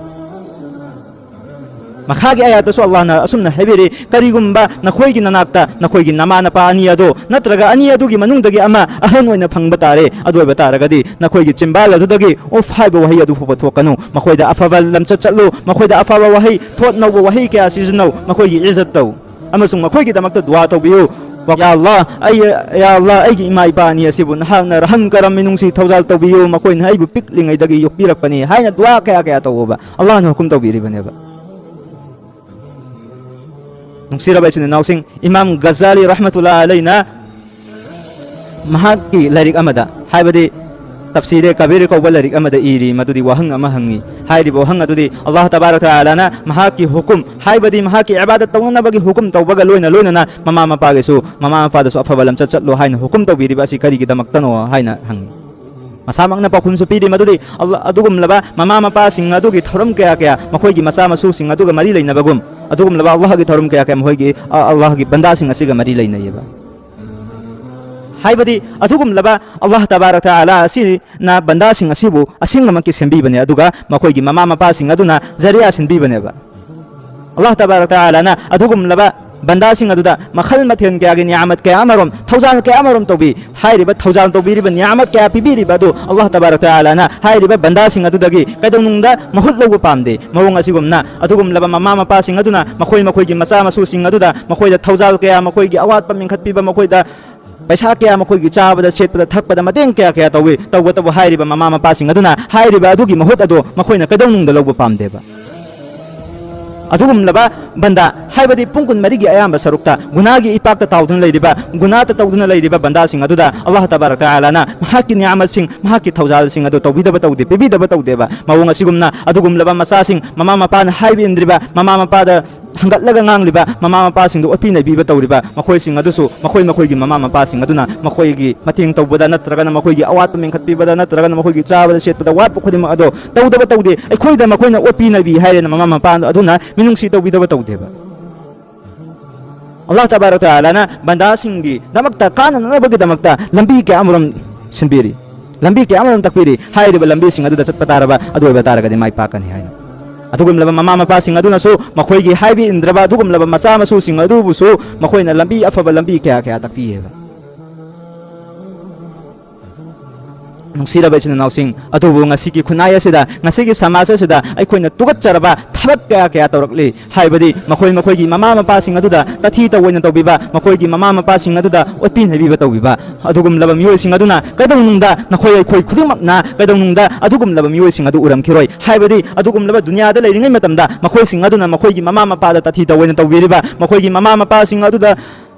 ꯃꯈꯥꯒꯤ ꯑꯥꯌꯥꯠꯇꯁꯨ ꯑꯜꯂꯥꯍꯅ ꯑꯁꯨꯝꯅ ꯍꯥꯏꯕꯤꯔꯤ, "ꯀꯔꯤꯒꯨꯝꯕ ꯅꯈꯣꯏꯒꯤ ꯅꯅꯥꯛꯇ ꯅꯈꯣꯏꯒꯤ ꯅꯃꯥ ꯅꯄꯥ ꯑꯅꯤ ꯑꯗꯣ ꯅꯠꯇ꯭ꯔꯒ ꯑꯅꯤ ꯑꯗꯨꯒꯤ ꯃꯅꯨꯡꯗꯒꯤ ꯑꯃ ꯑꯍꯟ ꯑꯣꯏꯅ ꯐꯪꯕ ꯇꯥꯔꯦ, ꯑꯗꯨ ꯑꯣꯏꯕ ꯇꯥꯔꯒꯗꯤ ꯅꯈꯣꯏꯒꯤ ꯆꯤꯝꯕꯥꯜ ꯑꯗꯨꯗꯒꯤ ꯎꯐ ꯍꯥꯏꯕ ꯋꯥꯍꯩ ꯑꯗꯨ ꯐꯥꯎꯕ ꯊꯣꯛꯀꯅꯨ꯫ ꯃꯈꯣꯏꯗ ꯑꯐꯕ ꯂꯝꯆꯠ ꯆꯠꯂꯨ, ꯃꯈꯣꯏꯗ ꯑꯐꯕ ꯋꯥꯍꯩ, ꯊꯣꯠ ꯅꯧꯕ ꯋꯥꯍꯩ ꯀꯌꯥ ꯁꯤꯖꯤꯟꯅꯧ, ꯃꯈꯣꯏꯒꯤ ꯏꯖꯠ ꯇꯧ ꯑꯃꯁꯨꯡ ꯃꯈꯣꯏꯒꯤꯗꯃꯛꯇ ꯗꯨꯋꯥ ꯇꯧꯕꯤꯌꯨ꯫ ꯌꯥ ꯑꯜꯂꯥꯍ, ꯑꯩ, ꯌꯥ ꯑꯜꯂꯥꯍ, ꯑꯩꯒꯤ ꯏꯃꯥ ꯏꯄꯥ ꯑꯅꯤ ꯑꯁꯤꯕꯨ ꯅꯍꯥꯛꯅ ꯔꯍꯝ ꯀꯔꯝ ꯃꯤꯅꯨꯡꯁꯤ ꯊꯧꯖꯥꯜ ꯇꯧꯕꯤꯌꯨ, ꯃꯈꯣꯏꯅ ꯑꯩꯕꯨ ꯄꯤꯛꯂꯤꯉꯩꯗꯒꯤ ꯌꯣꯛꯄꯤꯔꯛꯄꯅꯤ" ꯍꯥꯏꯅ ꯗꯨꯋꯥ ꯀꯌꯥ ꯀꯌꯥ ꯇꯧꯑꯣꯕ꯫ ꯑꯜꯂꯥꯍꯅ ꯍꯨꯀꯨꯝ ꯇꯧꯕꯤꯔꯤꯕꯅꯦꯕ꯫ ꯅꯨꯡꯁꯤꯔꯕ ꯏꯆꯤꯟ ꯏꯅꯥꯎꯁꯤꯡ, ꯏꯃꯥꯝ ꯒꯖꯥꯂꯤ ꯔꯍꯃꯇꯨꯜꯂꯥꯍꯤ ꯑꯂꯩꯅ ꯃꯍꯥꯛꯀꯤ ꯂꯥꯏꯔꯤꯛ ꯑꯃꯗ, ꯍꯥꯏꯕꯗꯤ ꯇꯐꯁꯤꯔꯦ ꯀꯕꯤꯔ ꯀꯧꯕ ꯂꯥꯏꯔꯤꯛ ꯑꯃꯗ ꯏꯔꯤ, ꯃꯗꯨꯗꯤ ꯋꯥꯍꯪ ꯑꯃ ꯍꯪꯉꯤ꯫ ꯍꯥꯏꯔꯤꯕ ꯋꯥꯍꯪ ꯑꯗꯨꯗꯤ ꯑꯜꯂꯥꯍ ꯇꯕꯥꯔꯛ ꯇꯥꯂꯥꯅ ꯃꯍꯥꯛꯀꯤ ꯍꯨꯀꯨꯝ, ꯍꯥꯏꯕꯗꯤ ꯃꯍꯥꯛꯀꯤ ꯏꯕꯥꯗꯠ ꯇꯧꯅꯅꯕꯒꯤ ꯍꯨꯀꯨꯝ ꯇꯧꯕꯒ ꯂꯣꯏꯅ ꯂꯣꯏꯅꯅ ꯃꯃꯥ ꯃꯄꯥꯒꯤꯁꯨ, ꯃꯃꯥ ꯃꯄꯥꯗꯁꯨ ꯑꯐꯕ ꯂꯝꯆꯠ ꯆꯠꯂꯣ ꯍꯥꯏꯅ ꯍꯨꯀꯨꯝ ꯇꯧꯕꯤꯔꯤꯕ ꯑꯁꯤ ꯀꯔꯤꯒꯤꯗꯃꯛꯇꯅꯣ ꯍꯥꯏꯅ ꯍꯪꯉꯤ꯫ ꯃꯁꯥꯃꯛꯅ ꯄꯥꯎꯈꯨꯝꯁꯨ ꯄꯤꯔꯤ ꯃꯗꯨꯗꯤ ꯑꯜꯂꯥ-, ꯑꯗꯨꯒꯨꯝꯂꯕ ꯃꯃꯥ ꯃꯄꯥꯁꯤꯡ ꯑꯗꯨꯒꯤ ꯊꯧꯔꯝ ꯀꯌꯥ ꯀꯌꯥ ꯃꯈꯣꯏꯒꯤ ꯃꯆꯥ ꯃꯁꯨꯁꯤꯡ ꯑꯗꯨꯒ ꯃꯔꯤ ꯂꯩꯅꯕꯒꯨꯝ, ꯑꯗꯨꯒꯨꯝꯂꯕ ꯑꯜꯂꯥꯍꯒꯤ ꯊꯧꯔꯝ ꯀꯌꯥ ꯀꯌꯥ ꯃꯈꯣꯏꯒꯤ, ꯑ, ꯑꯜꯂꯥꯍꯒꯤ ꯕꯟꯗꯥꯁꯤꯡ ꯑꯁꯤꯒ ꯃꯔꯤ ꯂꯩꯅꯩꯌꯦꯕ꯫ ꯍꯥꯏꯕꯗꯤ ꯑꯗꯨꯒꯨꯝꯂꯕ ꯑꯜꯂꯥꯍ ꯇꯕꯥꯔꯛ ꯇꯥꯂꯥ ꯑꯁꯤꯅ ꯕꯟꯗꯥꯁꯤꯡ ꯑꯁꯤꯕꯨ ꯑꯁꯦꯡꯕꯃꯛꯀꯤ ꯁꯦꯝꯕꯤꯕꯅꯦ, ꯑꯗꯨꯒ ꯃꯈꯣꯏꯒꯤ ꯃꯃꯥ ꯃꯄꯥꯁꯤꯡ ꯑꯗꯨꯅ ꯖꯔꯤꯌꯥ ꯁꯤꯟꯕꯤꯕꯅꯦꯕ꯫ ꯑꯜꯂꯥꯍ ꯇꯕꯥꯔꯛ ꯇꯥꯂꯥꯅ ꯑꯗꯨꯒꯨꯝꯂꯕ ꯕꯟꯗꯥꯁꯤꯡ ꯑꯗꯨꯗ ꯃꯈꯜ ꯃꯊꯦꯜ ꯀꯌꯥꯒꯤ ꯅꯤꯌꯥꯃꯠ ꯀꯌꯥ ꯑꯃꯔꯣꯝ, ꯊꯧꯖꯥꯜ ꯀꯌꯥ ꯑꯃꯔꯣꯝ ꯇꯧꯕꯤ꯫ ꯍꯥꯏꯔꯤꯕ ꯊꯧꯖꯥꯜ ꯇꯧꯕꯤꯔꯤꯕ ꯅꯤꯌꯥꯃꯠ ꯀꯌꯥ ꯄꯤꯕꯤꯔꯤꯕ ꯑꯗꯨ ꯑꯜꯂꯥꯍ ꯇꯕꯥꯔꯛ ꯇꯥꯂꯥꯅ ꯍꯥꯏꯔꯤꯕ ꯕꯟꯗꯥꯁꯤꯡ ꯑꯗꯨꯗꯒꯤ ꯀꯩꯗꯧꯅꯨꯡꯗ ꯃꯍꯨꯠ ꯂꯧꯕ ꯄꯥꯝꯗꯦ꯫ ꯃꯑꯣꯡ ꯑꯁꯤꯒꯨꯝꯅ ꯑꯗꯨꯒꯨꯝꯂꯕ ꯃꯃꯥ ꯃꯄꯥꯁꯤꯡ ꯑꯗꯨꯅ ꯃꯈꯣꯏ ꯃꯈꯣꯏꯒꯤ ꯃꯆꯥ ꯃꯁꯨꯁꯤꯡ ꯑꯗꯨꯗ ꯃꯈꯣꯏꯗ ꯊꯧꯖꯥꯜ ꯀꯌꯥ, ꯃꯈꯣꯏꯒꯤ ꯑꯋꯥꯠꯄ ꯃꯦꯟꯈꯠꯄꯤꯕ, ꯃꯈꯣꯏꯗ ꯄꯩꯁꯥ ꯀꯌꯥ, ꯃꯈꯣꯏꯒꯤ ꯆꯥꯕꯗ, ꯁꯦꯠꯄꯗ, ꯊꯛꯄꯗ ꯃꯇꯦꯡ ꯀꯌꯥ ꯀꯌꯥ ꯇꯧꯏ꯫ ꯇꯧꯕꯇꯕꯨ ꯍꯥꯏꯔꯤꯕ ꯃꯃꯥ ꯃꯄꯥꯁꯤꯡ ꯑꯗꯨꯅ ꯍꯥꯏꯔꯤꯕ ꯑꯗꯨꯒꯤ ꯃꯍꯨꯠ ꯑꯗꯨ ꯃꯈꯣꯏꯅ ꯀꯩꯗꯧꯅꯨꯡꯗ ꯂꯧꯕ ꯄꯥꯝꯗꯦꯕ꯫ ꯑꯗꯨꯒꯨꯝꯂꯕ ꯕꯟꯗꯥ, ꯍꯥꯏꯕꯗꯤ ꯄꯨꯡ ꯀꯨꯟꯃꯔꯤꯒꯤ ꯑꯌꯥꯝꯕ ꯁꯔꯨꯛꯇ ꯒꯨꯅꯥꯒꯤ ꯏꯄꯥꯛꯇ ꯇꯥꯎꯗꯨꯅ ꯂꯩꯔꯤꯕ, ꯒꯨꯅꯥꯇ ꯇꯧꯗꯨꯅ ꯂꯩꯔꯤꯕ ꯕꯟꯗꯥꯁꯤꯡ ꯑꯗꯨꯗ ꯑꯜꯂꯥꯍ ꯇꯕꯥꯔꯛ ꯇꯥꯂꯥꯅ ꯃꯍꯥꯛꯀꯤ ꯅꯤꯌꯥꯃꯠꯁꯤꯡ, ꯃꯍꯥꯛꯀꯤ ꯊꯧꯖꯥꯜꯁꯤꯡ ꯑꯗꯨ ꯇꯧꯕꯤꯗꯕ ꯇꯧꯗꯦ, ꯄꯤꯕꯤꯗꯕ ꯇꯧꯗꯦꯕ꯫ ꯃꯑꯣꯡ ꯑꯁꯤꯒꯨꯝꯅ ꯑꯗꯨꯒꯨꯝꯂꯕ ꯃꯆꯥꯁꯤꯡ, ꯃꯃꯥ ꯃꯄꯥꯅ ꯍꯥꯏꯕ ꯏꯟꯗ꯭ꯔꯤꯕ, ꯃꯃꯥ ꯃꯄꯥꯗ ꯍꯪꯒꯠꯂꯒ ꯉꯥꯡꯂꯤꯕ, ꯃꯃꯥ ꯃꯄꯥꯁꯤꯡꯗ ꯑꯣꯠꯄꯤ ꯅꯩꯕꯤꯕ ꯇꯧꯔꯤꯕ, ꯃꯈꯣꯏꯁꯤꯡ ꯑꯗꯨꯁꯨ ꯃꯈꯣꯏ ꯃꯈꯣꯏꯒꯤ ꯃꯃꯥ ꯃꯄꯥꯁꯤꯡ ꯑꯗꯨꯅ ꯃꯈꯣꯏꯒꯤ ꯃꯇꯦꯡ ꯇꯧꯕꯗ ꯅꯠꯇ꯭ꯔꯒꯅ ꯃꯈꯣꯏꯒꯤ ꯑꯋꯥꯠꯄ ꯃꯦꯟꯈꯠꯄꯤꯕꯗ ꯅꯠꯇ꯭ꯔꯒꯅ ꯃꯈꯣꯏꯒꯤ ꯆꯥꯕꯗ ꯁꯦꯠꯄꯗ ꯋꯥꯠꯄ ꯈꯨꯗꯤꯡꯃꯛ ꯑꯗꯣ ꯇꯧꯗꯕ ꯇꯧꯗꯦ꯫ ꯑꯩꯈꯣꯏꯗ ꯃꯈꯣꯏꯅ ꯑꯣꯠꯄꯤ ꯅꯩꯕꯤ ꯍꯥꯏꯔꯦꯅ ꯃꯃꯥ ꯃꯄꯥ ꯑꯗꯨꯅ ꯃꯤꯅꯨꯡꯁꯤ ꯇꯧꯕꯤꯗꯕ ꯇꯧꯗꯦꯕ꯫ ꯑꯜꯂꯥꯍ ꯇꯕꯥꯔꯛ ꯇꯥꯂꯥꯅ ꯕꯟꯗꯥꯁꯤꯡꯒꯤꯗꯃꯛꯇ ꯀꯥꯟꯅꯅꯕꯒꯤꯗꯃꯛꯇ ꯂꯝꯕꯤ ꯀꯌꯥ ꯑꯃꯔꯣꯝ ꯁꯤꯟꯕꯤꯔꯤ, ꯂꯝꯕꯤ ꯀꯌꯥ ꯑꯃꯔꯣꯝ ꯇꯥꯛꯄꯤꯔꯤ꯫ ꯍꯥꯏꯔꯤꯕ ꯂꯝꯕꯤꯁꯤꯡ ꯑꯗꯨꯗ ꯆꯠꯄ ꯇꯥꯔꯕ, ꯑꯗꯨ ꯑꯣꯏꯕ ꯇꯥꯔꯒꯗꯤ ꯃꯥꯏ ꯄꯥꯛꯀꯅꯤ ꯍꯥꯏꯅ꯫ ꯑꯗꯨꯒꯨꯝꯂꯕ ꯃꯃꯥ ꯃꯄꯥꯁꯤꯡ ꯑꯗꯨꯅꯁꯨ ꯃꯈꯣꯏꯒꯤ ꯍꯥꯏꯕ ꯏꯟꯗ꯭ꯔꯕ ꯑꯗꯨꯒꯨꯝꯂꯕ ꯃꯆꯥ ꯃꯁꯨꯁꯤꯡ ꯑꯗꯨꯕꯨꯁꯨ ꯃꯈꯣꯏꯅ ꯂꯝꯕꯤ ꯑꯐꯕ ꯂꯝꯕꯤ ꯀꯌꯥ ꯀꯌꯥ ꯇꯥꯛꯄꯤꯌꯦꯕ꯫ ꯅꯨꯡꯁꯤꯔꯕ ꯏꯆꯤꯟ ꯏꯅꯥꯎꯁꯤꯡ, ꯑꯗꯨꯕꯨ ꯉꯁꯤꯒꯤ ꯈꯨꯟꯅꯥꯏ ꯑꯁꯤꯗ, ꯉꯁꯤꯒꯤ ꯁꯃꯥꯖ ꯑꯁꯤꯗ ꯑꯩꯈꯣꯏꯅ ꯇꯨꯀꯠꯆꯔꯕ ꯊꯕꯛ ꯀꯌꯥ ꯀꯌꯥ ꯇꯧꯔꯛꯂꯤ꯫ ꯍꯥꯏꯕꯗꯤ ꯃꯈꯣꯏ ꯃꯈꯣꯏꯒꯤ ꯃꯃꯥ ꯃꯄꯥꯁꯤꯡ ꯑꯗꯨꯗ ꯇꯥꯊꯤ ꯇꯧꯑꯣꯏꯅ ꯇꯧꯕꯤꯕ, ꯃꯈꯣꯏꯒꯤ ꯃꯃꯥ ꯃꯄꯥꯁꯤꯡ ꯑꯗꯨꯗ ꯑꯣꯠꯄꯤ ꯅꯩꯕꯤꯕ ꯇꯧꯕꯤꯕ, ꯑꯗꯨꯒꯨꯝꯂꯕ ꯃꯤꯑꯣꯏꯁꯤꯡ ꯑꯗꯨꯅ ꯀꯩꯗꯧꯅꯨꯡꯗ ꯅꯈꯣꯏ ꯑꯩꯈꯣꯏ ꯈꯨꯗꯤꯡꯃꯛꯅ ꯀꯩꯗꯧꯅꯨꯡꯗ ꯑꯗꯨꯒꯨꯝꯂꯕ ꯃꯤꯑꯣꯏꯁꯤꯡ ꯑꯗꯨ ꯎꯔꯝꯈꯤꯔꯣꯏ꯫ ꯍꯥꯏꯕꯗꯤ ꯑꯗꯨꯒꯨꯝꯂꯕ ꯗꯨꯅꯤꯌꯥꯗ ꯂꯩꯔꯤꯉꯩ ꯃꯇꯝꯗ ꯃꯈꯣꯏꯁꯤꯡ ꯑꯗꯨꯅ ꯃꯈꯣꯏꯒꯤ ꯃꯃꯥ ꯃꯄꯥꯗ ꯇꯥꯊꯤ ꯇꯧꯑꯣꯏꯅ ꯇꯧꯕꯤꯔꯤꯕ, ꯃꯈꯣꯏꯒꯤ ꯃꯃꯥ ꯃꯄꯥꯁꯤꯡ ꯑꯗꯨꯗ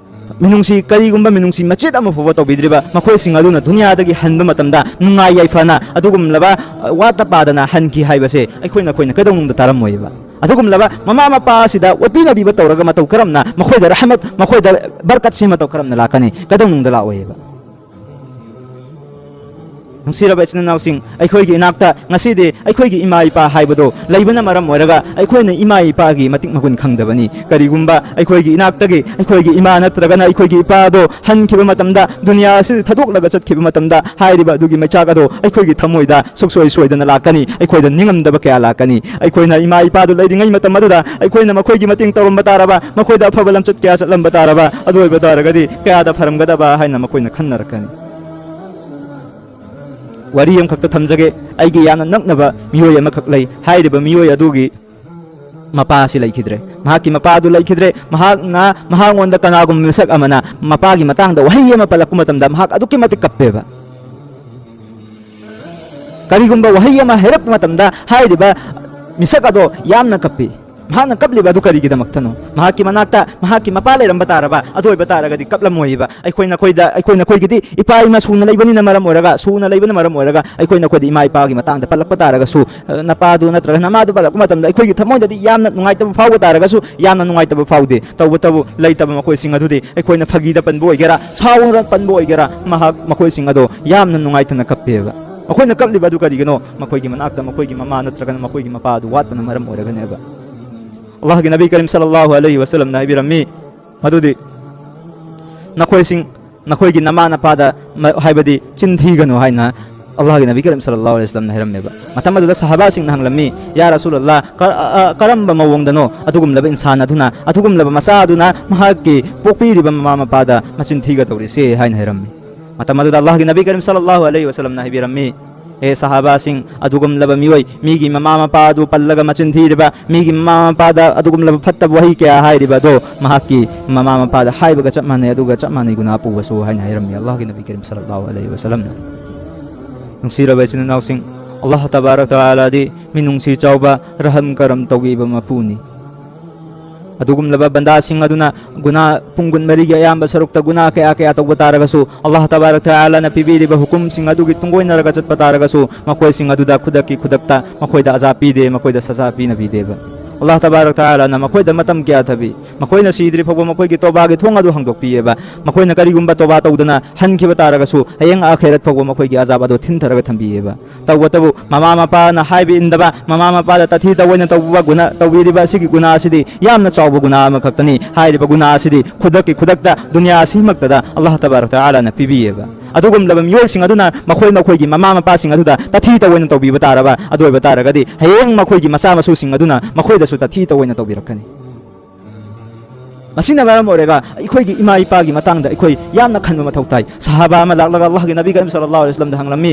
ꯃꯤꯅꯨꯡꯁꯤ, ꯀꯔꯤꯒꯨꯝꯕ ꯃꯤꯅꯨꯡꯁꯤ ꯃꯆꯦꯠ ꯑꯃ ꯐꯥꯎꯕ ꯇꯧꯕꯤꯗ꯭ꯔꯤꯕ ꯃꯈꯣꯏꯁꯤꯡ ꯑꯗꯨꯅ ꯗꯨꯅꯤꯌꯥꯗꯒꯤ ꯍꯟꯕ ꯃꯇꯝꯗ ꯅꯨꯡꯉꯥꯏ ꯌꯥꯏꯐꯅ ꯑꯗꯨꯒꯨꯝꯂꯕ, ꯑ, ꯋꯥꯠꯇ ꯄꯥꯗꯅ ꯍꯟꯈꯤ ꯍꯥꯏꯕꯁꯦ ꯑꯩꯈꯣꯏꯅ, ꯑꯩꯈꯣꯏꯅ ꯀꯩꯗꯧꯅꯨꯡꯗ ꯇꯥꯔꯝꯃꯣꯏꯕ꯫ ꯑꯗꯨꯒꯨꯝꯂꯕ ꯃꯃꯥ ꯃꯄꯥ ꯑꯁꯤꯗ ꯑꯣꯠꯄꯤ ꯅꯩꯕꯤꯕ ꯇꯧꯔꯒ ꯃꯇꯧ ꯀꯔꯝꯅ ꯃꯈꯣꯏꯗ ꯔꯍꯃꯠ, ꯃꯈꯣꯏꯗ ꯕꯔꯀꯠꯁꯤ ꯃꯇꯧ ꯀꯔꯝꯅ ꯂꯥꯛꯀꯅꯤ? ꯀꯩꯗꯧꯅꯨꯡꯗ ꯂꯥꯛꯑꯣꯏꯕ꯫ ꯅꯨꯡꯁꯤꯔꯕ ꯏꯆꯤꯟ ꯏꯅꯥꯎꯁꯤꯡ, ꯑꯩꯈꯣꯏꯒꯤ ꯏꯅꯥꯛꯇ ꯉꯁꯤꯗꯤ ꯑꯩꯈꯣꯏꯒꯤ ꯏꯃꯥ ꯏꯄꯥ ꯍꯥꯏꯕꯗꯣ ꯂꯩꯕꯅ ꯃꯔꯝ ꯑꯣꯏꯔꯒ ꯑꯩꯈꯣꯏꯅ ꯏꯃꯥ ꯏꯄꯥꯒꯤ ꯃꯇꯤꯛ ꯃꯒꯨꯟ ꯈꯪꯗꯕꯅꯤ꯫ ꯀꯔꯤꯒꯨꯝꯕ ꯑꯩꯈꯣꯏꯒꯤ ꯏꯅꯥꯛꯇꯒꯤ ꯑꯩꯈꯣꯏꯒꯤ ꯏꯃꯥ ꯅꯠꯇ꯭ꯔꯒꯅ ꯑꯩꯈꯣꯏꯒꯤ ꯏꯄꯥꯗꯣ ꯍꯟꯈꯤꯕ ꯃꯇꯝꯗ, ꯗꯨꯅꯤꯌꯥ ꯑꯁꯤꯗ ꯊꯥꯗꯣꯛꯂꯒ ꯆꯠꯈꯤꯕ ꯃꯇꯝꯗ, ꯍꯥꯏꯔꯤꯕ ꯑꯗꯨꯒꯤ ꯃꯩꯆꯥꯛ ꯑꯗꯣ ꯑꯩꯈꯣꯏꯒꯤ ꯊꯃꯣꯏꯗ ꯁꯨꯡꯁꯣꯏ ꯁꯣꯏꯗꯅ ꯂꯥꯛꯀꯅꯤ꯫ ꯑꯩꯈꯣꯏꯗ ꯅꯤꯡꯉꯝꯗꯕ ꯀꯌꯥ ꯂꯥꯛꯀꯅꯤ꯫ ꯑꯩꯈꯣꯏꯅ ꯏꯃꯥ ꯏꯄꯥꯗꯨ ꯂꯩꯔꯤꯉꯩ ꯃꯇꯝ ꯑꯗꯨꯗ ꯑꯩꯈꯣꯏꯅ ꯃꯈꯣꯏꯒꯤ ꯃꯇꯦꯡ ꯇꯧꯔꯝꯕ ꯇꯥꯔꯕ, ꯃꯈꯣꯏꯗ ꯑꯐꯕ ꯂꯝꯆꯠ ꯀꯌꯥ ꯆꯠꯂꯝꯕ ꯇꯥꯔꯕ, ꯑꯗꯨ ꯑꯣꯏꯕ ꯇꯥꯔꯒꯗꯤ ꯀꯌꯥꯗ ꯐꯔꯝꯒꯗꯕ ꯍꯥꯏꯅ ꯃꯈꯣꯏꯅ ꯈꯟꯅꯔꯛꯀꯅꯤ꯫ ꯋꯥꯔꯤ ꯑꯃꯈꯛꯇ ꯊꯝꯖꯒꯦ꯫ ꯑꯩꯒꯤ ꯌꯥꯝꯅ ꯅꯛꯅꯕ ꯃꯤꯑꯣꯏ ꯑꯃꯈꯛ ꯂꯩ꯫ ꯍꯥꯏꯔꯤꯕ ꯃꯤꯑꯣꯏ ꯑꯗꯨꯒꯤ ꯃꯄꯥ ꯑꯁꯤ ꯂꯩꯈꯤꯗ꯭ꯔꯦ꯫ ꯃꯍꯥꯛꯀꯤ ꯃꯄꯥ ꯑꯗꯨ ꯂꯩꯈꯤꯗ꯭ꯔꯦ꯫ ꯃꯍꯥꯛꯅ, ꯃꯍꯥꯛꯉꯣꯟꯗ ꯀꯅꯥꯒꯨꯝꯕ ꯃꯤꯁꯛ ꯑꯃꯅ ꯃꯄꯥꯒꯤ ꯃꯇꯥꯡꯗ ꯋꯥꯍꯩ ꯑꯃ ꯄꯜꯂꯛꯄ ꯃꯇꯝꯗ ꯃꯍꯥꯛ ꯑꯗꯨꯛꯀꯤ ꯃꯇꯤꯛ ꯀꯞꯄꯦꯕ꯫ ꯀꯔꯤꯒꯨꯝꯕ ꯋꯥꯍꯩ ꯑꯃ ꯍꯥꯏꯔꯛꯄ ꯃꯇꯝꯗ ꯍꯥꯏꯔꯤꯕ ꯃꯤꯁꯛ ꯑꯗꯣ ꯌꯥꯝꯅ ꯀꯞꯄꯤ꯫ ꯃꯍꯥꯛꯅ ꯀꯞꯂꯤꯕ ꯑꯗꯨ ꯀꯔꯤꯒꯤꯗꯃꯛꯇꯅꯣ? ꯃꯍꯥꯛꯀꯤ ꯃꯅꯥꯛꯇ ꯃꯍꯥꯛꯀꯤ ꯃꯄꯥ ꯂꯩꯔꯝꯕ ꯇꯥꯔꯕ, ꯑꯗꯨ ꯑꯣꯏꯕ ꯇꯥꯔꯒꯗꯤ ꯀꯞꯂꯝꯃꯣꯏꯕ꯫ ꯑꯩꯈꯣꯏ ꯅꯈꯣꯏꯗ, ꯑꯩꯈꯣꯏ ꯅꯈꯣꯏꯒꯤꯗꯤ ꯏꯄꯥ ꯏꯃꯥ ꯁꯨꯅ ꯂꯩꯕꯅꯤꯅ ꯃꯔꯝ ꯑꯣꯏꯔꯒ, ꯁꯨꯅ ꯂꯩꯕꯅ ꯃꯔꯝ ꯑꯣꯏꯔꯒ, ꯑꯩꯈꯣꯏ ꯅꯈꯣꯏꯗ ꯏꯃꯥ ꯏꯄꯥꯒꯤ ꯃꯇꯥꯡꯗ ꯄꯜꯂꯛꯄ ꯇꯥꯔꯒꯁꯨ, ꯑ, ꯅꯄꯥꯗꯨ ꯅꯠꯇ꯭ꯔꯒ ꯅꯃꯥꯗꯨ ꯄꯜꯂꯛꯄ ꯃꯇꯝꯗ ꯑꯩꯈꯣꯏꯒꯤ ꯊꯃꯣꯏꯗꯗꯤ ꯌꯥꯝꯅ ꯅꯨꯡꯉꯥꯏꯇꯕ ꯐꯥꯎꯕ ꯇꯥꯔꯒꯁꯨ, ꯌꯥꯝꯅ ꯅꯨꯡꯉꯥꯏꯇꯕ ꯐꯥꯎꯗꯦ꯫ ꯇꯧꯕꯇꯕꯨ ꯂꯩꯇꯕ ꯃꯈꯣꯏꯁꯤꯡ ꯑꯗꯨꯗꯤ ꯑꯩꯈꯣꯏꯅ ꯐꯥꯒꯤꯗ ꯄꯟꯕ ꯑꯣꯏꯒꯦꯔꯥ, ꯁꯥꯎꯔ ꯄꯟꯕ ꯑꯣꯏꯒꯦꯔꯥ, ꯃꯍꯥꯛ, ꯃꯈꯣꯏꯁꯤꯡ ꯑꯗꯣ ꯌꯥꯝꯅ ꯅꯨꯡꯉꯥꯏꯇꯅ ꯀꯞꯄꯦꯕ꯫ ꯃꯈꯣꯏꯅ ꯀꯞꯂꯤꯕ ꯑꯗꯨ ꯀꯔꯤꯒꯤꯅꯣ? ꯃꯈꯣꯏꯒꯤ ꯃꯅꯥꯛꯇ ꯃꯈꯣꯏꯒꯤ ꯃꯃꯥ ꯅꯠꯇ꯭ꯔꯒꯅ ꯃꯈꯣꯏꯒꯤ ꯃꯄꯥ ꯑꯗꯨ ꯋꯥꯠꯄꯅ ꯃꯔꯝ ꯑꯣꯏꯔꯒꯅꯦꯕ꯫ ꯑꯜꯂꯥꯍꯒꯤ ꯅꯕꯤ ꯀꯔꯤꯝ ꯁꯜꯂꯜꯂꯥꯍꯨ ꯑꯂꯩꯍꯤ ꯋꯁꯜꯂꯝꯅ ꯍꯥꯏꯕꯤꯔꯝꯃꯤ, ꯃꯗꯨꯗꯤ ꯅꯈꯣꯏꯁꯤꯡ, ꯅꯈꯣꯏꯒꯤ ꯅꯃꯥ ꯅꯄꯥꯗ ꯃ-, ꯍꯥꯏꯕꯗꯤ ꯆꯤꯟ ꯊꯤꯒꯅꯨ ꯍꯥꯏꯅ ꯑꯜꯂꯥꯍꯒꯤ ꯅꯕꯤ ꯀꯔꯤꯝ ꯁꯜꯂꯜꯂꯥꯍꯨ ꯑꯂꯩꯍꯤ ꯋꯁꯜꯂꯝꯅ ꯍꯥꯏꯔꯝꯃꯦꯕ꯫ ꯃꯇꯝ ꯑꯗꯨꯗ ꯁꯍꯥꯕꯥꯁꯤꯡꯅ ꯍꯪꯂꯝꯃꯤ, "ꯌꯥ ꯔꯁꯨꯂꯜꯂꯥꯍ, ꯀ-, ꯑ, ꯑ, ꯀꯔꯝꯕ ꯃꯑꯣꯡꯗꯅꯣ ꯑꯗꯨꯒꯨꯝꯂꯕ ꯏꯟꯁꯥꯟ ꯑꯗꯨꯅ ꯑꯗꯨꯒꯨꯝꯂꯕ ꯃꯆꯥ ꯑꯗꯨꯅ ꯃꯍꯥꯛꯀꯤ ꯄꯣꯛꯄꯤꯔꯤꯕ ꯃꯃꯥ ꯃꯄꯥꯗ ꯃꯆꯤꯟ ꯊꯤꯒꯗꯧꯔꯤꯁꯦ?" ꯍꯥꯏꯅ ꯍꯥꯏꯔꯝꯃꯤ꯫ ꯃꯇꯝ ꯑꯗꯨꯗ ꯑꯜꯂꯥꯍꯒꯤ ꯅꯕꯤ ꯀꯔꯤꯝ ꯁꯜꯂꯜꯂꯥꯍꯨ ꯑꯂꯩꯍꯤ ꯋꯁꯜꯂꯝꯅ ꯍꯥꯏꯕꯤꯔꯝꯃꯤ, "ꯍꯦ ꯁꯍꯥꯕꯥꯁꯤꯡ, ꯑꯗꯨꯒꯨꯝꯂꯕ ꯃꯤꯑꯣꯏ, ꯃꯤꯒꯤ ꯃꯃꯥ ꯃꯄꯥ ꯑꯗꯨ ꯄꯜꯂꯒ ꯃꯆꯤꯟ ꯊꯤꯔꯤꯕ, ꯃꯤꯒꯤ ꯃꯃꯥ ꯃꯄꯥꯗ ꯑꯗꯨꯒꯨꯝꯂꯕ ꯐꯠꯇꯕ ꯋꯥꯍꯩ ꯀꯌꯥ ꯍꯥꯏꯔꯤꯕ ꯑꯗꯣ ꯃꯍꯥꯛꯀꯤ ꯃꯃꯥ ꯃꯄꯥꯗ ꯍꯥꯏꯕꯒ ꯆꯞ ꯃꯥꯟꯅꯩ, ꯑꯗꯨꯒ ꯆꯞ ꯃꯥꯟꯅꯩ ꯒꯨꯅꯥ ꯄꯨꯕꯁꯨ" ꯍꯥꯏꯅ ꯍꯥꯏꯔꯝꯃꯤ ꯑꯜꯂꯥꯍꯒꯤ ꯅꯕꯤ ꯀꯔꯤꯝ ꯁꯜꯂꯜꯂꯥꯍꯨ ꯑꯂꯩꯍꯤ ꯋꯁꯜꯂꯝꯅ꯫ ꯅꯨꯡꯁꯤꯔꯕ ꯏꯆꯤꯟ ꯏꯅꯥꯎꯁꯤꯡ, ꯑꯜꯂꯥꯍ ꯇꯕꯥꯔꯛ ꯇꯥꯂꯥꯗꯤ ꯃꯤꯅꯨꯡꯁꯤ ꯆꯥꯎꯕ, ꯔꯍꯝ ꯀꯔꯝ ꯇꯧꯕꯤꯕ ꯃꯄꯨꯅꯤ꯫ ꯑꯗꯨꯒꯨꯝꯂꯕ ꯕꯟꯗꯥꯁꯤꯡ ꯑꯗꯨꯅ ꯒꯨꯅꯥ ꯄꯨꯡ ꯀꯨꯟꯃꯔꯤꯒꯤ ꯑꯌꯥꯝꯕ ꯁꯔꯨꯛꯇ ꯒꯨꯅꯥ ꯀꯌꯥ ꯀꯌꯥ ꯇꯧꯕ ꯇꯥꯔꯒꯁꯨ, ꯑꯜꯂꯥꯍ ꯇꯕꯥꯔꯛ ꯇꯥꯂꯥꯅ ꯄꯤꯕꯤꯔꯤꯕ ꯍꯨꯀꯨꯝꯁꯤꯡ ꯑꯗꯨꯒꯤ ꯇꯨꯡꯒꯣꯏꯅꯔꯒ ꯆꯠꯄ ꯇꯥꯔꯒꯁꯨ, ꯃꯈꯣꯏꯁꯤꯡ ꯑꯗꯨꯗ ꯈꯨꯗꯛꯀꯤ ꯈꯨꯗꯛꯇ ꯃꯈꯣꯏꯗ ꯑꯖꯥꯕ ꯄꯤꯗꯦ, ꯃꯈꯣꯏꯗ ꯁꯖꯥ ꯄꯤꯅꯕꯤꯗꯦꯕ꯫ ꯑꯜꯂꯥꯍ ꯇꯕꯥꯔꯛ ꯇꯥꯂꯥꯅ ꯃꯈꯣꯏꯗ ꯃꯇꯝ ꯀꯌꯥ ꯊꯕꯤ, ꯃꯈꯣꯏꯅ ꯁꯤꯗ꯭ꯔꯤ ꯐꯥꯎꯕ ꯃꯈꯣꯏꯒꯤ ꯇꯣꯕꯥꯒꯤ ꯊꯣꯡ ꯑꯗꯨ ꯍꯥꯡꯗꯣꯛꯄꯤꯑꯕ꯫ ꯃꯈꯣꯏꯅ ꯀꯔꯤꯒꯨꯝꯕ ꯇꯣꯕꯥ ꯇꯧꯗꯅ ꯍꯟꯈꯤꯕ ꯇꯥꯔꯒꯁꯨ, ꯍꯌꯦꯡ ꯑꯥꯈꯦꯔꯠ ꯐꯥꯎꯕ ꯃꯈꯣꯏꯒꯤ ꯑꯖꯥꯕ ꯑꯗꯨ ꯊꯤꯟꯊꯔꯒ ꯊꯝꯕꯤꯑꯕ꯫ ꯇꯧꯕꯇꯕꯨ ꯃꯃꯥ ꯃꯄꯥꯅ ꯍꯥꯏꯕ ꯏꯟꯗꯕ, ꯃꯃꯥ ꯃꯄꯥꯗ ꯇꯥꯊꯤ ꯇꯧꯑꯣꯏꯅ ꯇꯧꯕ ꯒꯨꯅꯥ, ꯇꯧꯕꯤꯔꯤꯕ ꯑꯁꯤꯒꯤ ꯒꯨꯅꯥ ꯑꯁꯤꯗꯤ ꯌꯥꯝꯅ ꯆꯥꯎꯕ ꯒꯨꯅꯥ ꯑꯃꯈꯛꯇꯅꯤ꯫ ꯍꯥꯏꯔꯤꯕ ꯒꯨꯅꯥ ꯑꯁꯤꯗꯤ ꯈꯨꯗꯛꯀꯤ ꯈꯨꯗꯛꯇ ꯗꯨꯅꯤꯌꯥ ꯑꯁꯤꯃꯛꯇꯗ ꯑꯜꯂꯥꯍ ꯇꯕꯥꯔꯛ ꯇꯥꯂꯥꯅ ꯄꯤꯕꯤꯌꯦꯕ꯫ ꯑꯗꯨꯒꯨꯝꯂꯕ ꯃꯤꯑꯣꯏꯁꯤꯡ ꯑꯗꯨꯅ ꯃꯈꯣꯏ ꯃꯈꯣꯏꯒꯤ ꯃꯃꯥ ꯃꯄꯥꯁꯤꯡ ꯑꯗꯨꯗ ꯇꯥꯊꯤ ꯇꯧꯑꯣꯏꯅ ꯇꯧꯕꯤꯕ ꯇꯥꯔꯕ, ꯑꯗꯨ ꯑꯣꯏꯕ ꯇꯥꯔꯒꯗꯤ ꯍꯌꯦꯡ ꯃꯈꯣꯏꯒꯤ ꯃꯆꯥ ꯃꯁꯨꯁꯤꯡ ꯑꯗꯨꯅ ꯃꯈꯣꯏꯗꯁꯨ ꯇꯥꯊꯤ ꯇꯧꯑꯣꯏꯅ ꯇꯧꯕꯤꯔꯛꯀꯅꯤ꯫ ꯃꯁꯤꯅ ꯃꯔꯝ ꯑꯣꯏꯔꯒ ꯑꯩꯈꯣꯏꯒꯤ ꯏꯃꯥ ꯏꯄꯥꯒꯤ ꯃꯇꯥꯡꯗ ꯑꯩꯈꯣꯏ ꯌꯥꯝꯅ ꯈꯟꯕ ꯃꯊꯧ ꯇꯥꯏ꯫ ꯁꯍꯥꯕꯥ ꯑꯃ ꯂꯥꯛꯂꯒ ꯑꯜꯂꯥꯍꯒꯤ ꯅꯕꯤ ꯀꯔꯤꯝ ꯁꯜꯂꯜꯂꯥꯍꯨ ꯑꯂꯩꯍꯤ ꯋꯁꯜꯂꯝꯗ ꯍꯪꯂꯝꯃꯤ,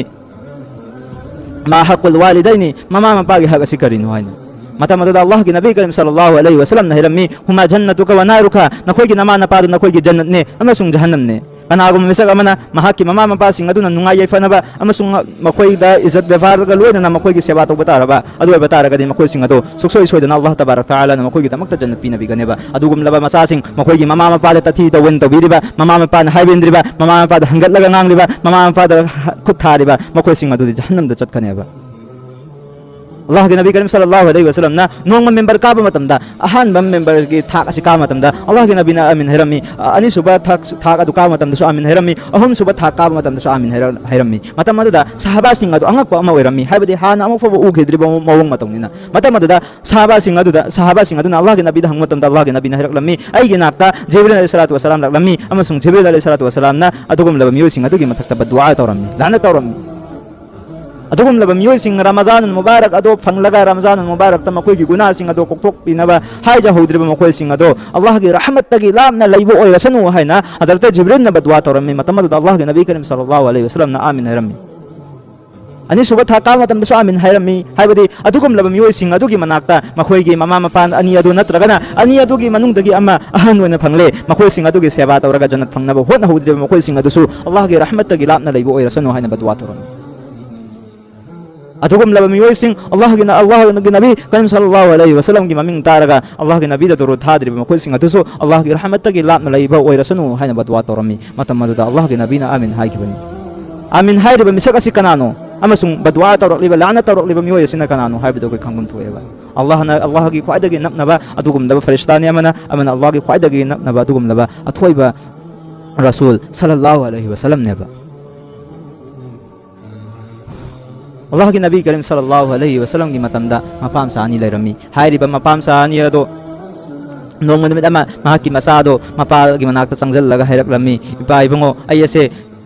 "ꯃꯥ ꯍꯛꯀꯨꯜ ꯋꯥꯂꯤꯗꯩꯅꯤ, ꯃꯃꯥ ꯃꯄꯥꯒꯤ ꯍꯛ ꯑꯁꯤ ꯀꯔꯤꯅꯣ?" ꯍꯥꯏꯅ꯫ ꯃꯇꯝ ꯑꯗꯨꯗ ꯑꯜꯂꯥꯍꯒꯤ ꯅꯕꯤ ꯀꯔꯤꯝ ꯁꯜꯂꯜꯂꯥꯍꯨ ꯑꯂꯩꯍꯤ ꯋꯁꯜꯂꯝꯅ ꯍꯥꯏꯔꯝꯃꯤ, "ꯍꯨꯃꯥ ꯖꯟꯅꯇꯨꯀ ꯋ ꯅꯥꯔꯨꯀ, ꯅꯈꯣꯏꯒꯤ ꯅꯃꯥ ꯅꯄꯥꯗꯨ ꯅꯈꯣꯏꯒꯤ ꯖꯟꯅꯠꯅꯦ ꯑꯃꯁꯨꯡ ꯖꯍꯟꯅꯝꯅꯦ꯫ ꯀꯅꯥꯒꯨꯝꯕ ꯃꯤꯁꯛ ꯑꯃꯅ ꯃꯍꯥꯛꯀꯤ ꯃꯃꯥ ꯃꯄꯥꯁꯤꯡ ꯑꯗꯨꯅ ꯅꯨꯡꯉꯥꯏ ꯌꯥꯏꯐꯅꯕ ꯑꯃꯁꯨꯡ ꯃꯈꯣꯏꯗ ꯏꯖꯠ ꯕꯦꯕꯥꯔꯒ ꯂꯣꯏꯅꯅ ꯃꯈꯣꯏꯒꯤ ꯁꯦꯕꯥ ꯇꯧꯕ ꯇꯥꯔꯕ, ꯑꯗꯨ ꯑꯣꯏꯕ ꯇꯥꯔꯒꯗꯤ ꯃꯈꯣꯏꯁꯤꯡ ꯑꯗꯨ ꯁꯨꯡꯁꯣꯏ ꯁꯣꯏꯗꯅ ꯑꯜꯂꯥꯍ ꯇꯕꯥꯔꯛ ꯇꯥꯂꯥꯅ ꯃꯈꯣꯏꯒꯤꯗꯃꯛꯇ ꯖꯟꯅꯠ ꯄꯤꯅꯕꯤꯒꯅꯦꯕ꯫ ꯑꯗꯨꯒꯨꯝꯂꯕ ꯃꯆꯥꯁꯤꯡ, ꯃꯈꯣꯏꯒꯤ ꯃꯃꯥ ꯃꯄꯥꯗ ꯇꯥꯊꯤ ꯇꯧꯑꯣꯅ ꯇꯧꯕꯤꯔꯤꯕ, ꯃꯃꯥ ꯃꯄꯥꯗ ꯍꯥꯏꯕ ꯏꯟꯗ꯭ꯔꯤꯕ, ꯃꯃꯥ ꯃꯄꯥꯗ ꯍꯪꯒꯠꯂꯒ ꯉꯥꯡꯂꯤꯕ, ꯃꯃꯥ ꯃꯄꯥꯗ ꯈꯨꯠ ꯊꯥꯔꯤꯕ, ꯃꯈꯣꯏꯁꯤꯡ ꯑꯗꯨꯗꯤ ꯖꯍꯟꯅꯝꯗ ꯆꯠꯀꯅꯦꯕ꯫ ꯑꯜꯂꯥꯍꯒꯤ ꯅꯕꯤ ꯀꯔꯤꯝ ꯁꯜꯂꯜꯂꯥꯍꯨ ꯑꯂꯩꯍꯤ ꯋꯁꯜꯂꯝꯅ ꯅꯣꯡꯃ ꯃꯤꯝꯕꯔ ꯀꯥꯕ ꯃꯇꯝꯗ, ꯑꯍꯥꯟꯕ ꯃꯤꯝꯕꯔꯒꯤ ꯊꯥꯛ ꯑꯁꯤ ꯀꯥꯕ ꯃꯇꯝꯗ ꯑꯜꯂꯥꯍꯒꯤ ꯅꯕꯤꯅ ꯑꯃꯤꯟ ꯍꯥꯏꯔꯝꯃꯤ꯫ ꯑ, ꯑꯅꯤꯁꯨꯕ ꯊꯥꯛ, ꯊꯥꯛ ꯑꯗꯨ ꯀꯥꯕ ꯃꯇꯝꯗꯁꯨ ꯑꯃꯤꯟ ꯍꯥꯏꯔꯝꯃꯤ꯫ ꯑꯍꯨꯝꯁꯨꯕ ꯊꯥꯛ ꯀꯥꯕ ꯃꯇꯝꯗꯁꯨ ꯑꯃꯤꯟ ꯍꯥꯏꯔ-, ꯍꯥꯏꯔꯝꯃꯤ꯫ ꯃꯇꯝ ꯑꯗꯨꯗ ꯁꯍꯥꯕꯥꯁꯤꯡ ꯑꯗꯨ ꯑꯉꯛꯄ ꯑꯃ ꯑꯣꯏꯔꯝꯃꯤ, ꯍꯥꯏꯕꯗꯤ ꯍꯥꯟꯅ ꯑꯃꯨꯛ ꯐꯥꯎꯕ ꯎꯈꯤꯗ꯭ꯔꯤꯕ ꯃꯑꯣꯡ ꯃꯇꯧꯅꯤꯅ꯫ ꯃꯇꯝ ꯑꯗꯨꯗ ꯁꯍꯥꯕꯥꯁꯤꯡ ꯑꯗꯨꯗ, ꯁꯍꯥꯕꯥꯁꯤꯡ ꯑꯗꯨꯅ ꯑꯜꯂꯥꯍꯒꯤ ꯅꯕꯤꯗ ꯍꯪꯕ ꯃꯇꯝꯗ ꯑꯜꯂꯥꯍꯒꯤ ꯅꯕꯤꯅ ꯍꯥꯏꯔꯛꯂꯝꯃꯤ, "ꯑꯩꯒꯤ ꯅꯥꯛꯇ ꯖꯤꯕ꯭ꯔꯤꯜ ꯑꯂꯩꯍꯤ ꯁꯂꯥꯇꯨ ꯋꯁꯁꯂꯥꯝ ꯂꯥꯛꯂꯝꯃꯤ, ꯑꯃꯁꯨꯡ ꯖꯤꯕ꯭ꯔꯤꯜ ꯑꯂꯩꯍꯤ ꯁꯂꯥꯇꯨ ꯋꯁꯁꯂꯥꯝꯅ ꯑꯗꯨꯒꯨꯝꯂꯕ ꯃꯤꯑꯣꯏꯁꯤꯡ ꯑꯗꯨꯒꯤ ꯃꯊꯛꯇ ꯕꯗꯨꯋꯥ ꯇꯧꯔꯝꯃꯤ, ꯂꯥꯅꯠ ꯇꯧꯔꯝꯃꯤ"꯫ ꯑꯗꯨꯒꯨꯝꯂꯕ ꯃꯤꯑꯣꯏꯁꯤꯡ ꯔꯃꯖꯥꯅꯨꯜ ꯃꯨꯕꯥꯔꯛ ꯑꯗꯣ ꯐꯪꯂꯒ, ꯔꯃꯖꯥꯅꯨꯜ ꯃꯨꯕꯥꯔꯛꯇ ꯃꯈꯣꯏꯒꯤ ꯒꯨꯅꯥꯁꯤꯡ ꯑꯗꯣ ꯀꯣꯛꯊꯣꯛꯄꯤꯅꯕ ꯍꯥꯏꯖꯍꯧꯗ꯭ꯔꯤꯕ ꯃꯈꯣꯏꯁꯤꯡ ꯑꯗꯣ ꯑꯜꯂꯥꯍꯒꯤ ꯔꯍꯃꯠꯇꯒꯤ ꯂꯥꯞꯅ ꯂꯩꯕ ꯑꯣꯏꯔꯁꯅꯨ ꯍꯥꯏꯅ ꯍꯖꯔꯠ ꯖꯤꯕ꯭ꯔꯤꯜꯅ ꯕꯗꯨꯋꯥ ꯇꯧꯔꯝꯃꯤ꯫ ꯃꯇꯝ ꯑꯗꯨꯗ ꯑꯜꯂꯥꯍꯒꯤ ꯅꯕꯤ ꯀꯔꯤꯝ ꯁꯜꯂꯜꯂꯥꯍꯨ ꯑꯂꯩꯍꯤ ꯋꯁꯜꯂꯝꯅ "ꯑꯥꯃꯤꯟ" ꯍꯥꯏꯔꯝꯃꯤ꯫ ꯑꯅꯤꯁꯨꯕ ꯊꯥꯛ ꯀꯥꯕ ꯃꯇꯝꯗꯁꯨ "ꯑꯥꯃꯤꯟ" ꯍꯥꯏꯔꯝꯃꯤ, ꯍꯥꯏꯕꯗꯤ ꯑꯗꯨꯒꯨꯝꯂꯕ ꯃꯤꯑꯣꯏꯁꯤꯡ ꯑꯗꯨꯒꯤ ꯃꯅꯥꯛꯇ ꯃꯈꯣꯏꯒꯤ ꯃꯃꯥ ꯃꯄꯥ ꯑꯅꯤ ꯑꯗꯨ ꯅꯠꯇ꯭ꯔꯒꯅ ꯑꯅꯤ ꯑꯗꯨꯒꯤ ꯃꯅꯨꯡꯗꯒꯤ ꯑꯃ ꯑꯍꯟ ꯑꯣꯏꯅ ꯐꯪꯂꯦ, ꯃꯈꯣꯏꯁꯤꯡ ꯑꯗꯨꯒꯤ ꯁꯦꯕꯥ ꯇꯧꯔꯒ ꯖꯟꯅꯠ ꯐꯪꯅꯕ ꯍꯣꯠꯅꯍꯧꯗ꯭ꯔꯤꯕ ꯃꯈꯣꯏꯁꯤꯡ ꯑꯗꯨꯁꯨ ꯑꯜꯂꯥꯍꯒꯤ ꯔꯍꯃꯠꯇꯒꯤ ꯂꯥꯞꯅ ꯂꯩꯕ ꯑꯣꯏꯔꯁꯅꯨ ꯍꯥꯏꯅ ꯕꯗꯨꯋꯥ ꯇꯧꯔꯝꯃꯤ꯫ ꯑꯗꯨꯒꯨꯝꯂꯕ ꯃꯤꯑꯣꯏꯁꯤꯡ, ꯑꯜꯂꯥꯍꯒꯤ ꯅ-, ꯑꯜꯂꯥꯍꯒꯤ ꯅꯕꯤ ꯀꯔꯤꯝ ꯁꯜꯂꯜꯂꯥꯍꯨ ꯑꯂꯩꯍꯤ ꯋꯁꯜꯂꯝꯒꯤ ꯃꯃꯤꯡ ꯇꯥꯔꯒ ꯑꯜꯂꯥꯍꯒꯤ ꯅꯕꯤꯗ ꯗꯨꯔꯨꯗ ꯊꯥꯗ꯭ꯔꯤꯕ ꯃꯈꯣꯏꯁꯤꯡ ꯑꯗꯨꯁꯨ ꯑꯜꯂꯥꯍꯒꯤ ꯔꯍꯃꯠꯇꯒꯤ ꯂꯥꯞꯅ ꯂꯩꯕ ꯑꯣꯏꯔꯁꯅꯨ ꯍꯥꯏꯅ ꯕꯗꯨꯋꯥ ꯇꯧꯔꯝꯃꯤ꯫ ꯃꯇꯝ ꯑꯗꯨꯗ ꯑꯜꯂꯥꯍꯒꯤ ꯅꯕꯤꯅ "ꯑꯥꯃꯤꯟ" ꯍꯥꯏꯈꯤꯕꯅꯤ꯫ "ꯑꯥꯃꯤꯟ" ꯍꯥꯏꯔꯤꯕ ꯃꯤꯁꯛ ꯑꯁꯤ ꯀꯅꯥꯅꯣ? ꯑꯃꯁꯨꯡ ꯕꯗꯨꯋꯥ ꯇꯧꯔꯛꯂꯤꯕ, ꯂꯥꯅꯠ ꯇꯧꯔꯛꯂꯤꯕ ꯃꯤꯑꯣꯏ ꯑꯁꯤꯅ ꯀꯅꯥꯅꯣ ꯍꯥꯏꯕꯗꯨ ꯑꯩꯈꯣꯏ ꯈꯪꯐꯝ ꯊꯣꯛꯑꯦꯕ꯫ ꯑꯜꯂꯥꯍꯅ, ꯑꯜꯂꯥꯍꯒꯤ ꯈ꯭ꯋꯥꯏꯗꯒꯤ ꯅꯛꯅꯕ ꯑꯗꯨꯒꯨꯝꯂꯕ ꯐꯔꯤꯁꯇꯥꯅꯤ ꯑꯃꯅ, ꯑꯃꯅ ꯑꯜꯂꯥꯍꯒꯤ ꯈ꯭ꯋꯥꯏꯗꯒꯤ ꯅꯛꯅꯕ ꯑꯗꯨꯒꯨꯝꯂꯕ ꯑꯊꯣꯏꯕ ꯔꯁꯨꯜ ꯁꯜꯂꯜꯂꯥꯍꯨ ꯑꯂꯩꯍꯤ ꯋꯁꯜꯂꯝꯅꯦꯕ꯫ ꯑꯜꯂꯥꯍꯒꯤ ꯅꯕꯤ ꯀꯔꯤꯝ ꯁꯜꯂꯜꯂꯥꯍꯨ ꯑꯂꯩꯍꯤ ꯋꯁꯜꯂꯝꯒꯤ ꯃꯇꯝꯗ ꯃꯄꯥ ꯃꯆꯥ ꯑꯅꯤ ꯂꯩꯔꯝꯃꯤ꯫ ꯍꯥꯏꯔꯤꯕ ꯃꯄꯥ ꯃꯆꯥ ꯑꯅꯤ ꯑꯗꯣ ꯅꯣꯡꯃ ꯅꯨꯃꯤꯠ ꯑꯃ ꯃꯍꯥꯛꯀꯤ ꯃꯆꯥꯗꯣ ꯃꯄꯥꯒꯤ ꯃꯅꯥꯛꯇ ꯆꯪꯁꯤꯜꯂꯒ ꯍꯥꯏꯔꯛꯂꯝꯃꯤ, "ꯏꯄꯥ ꯏꯕꯨꯡꯉꯣ, ꯑꯩ ꯑꯁꯦ,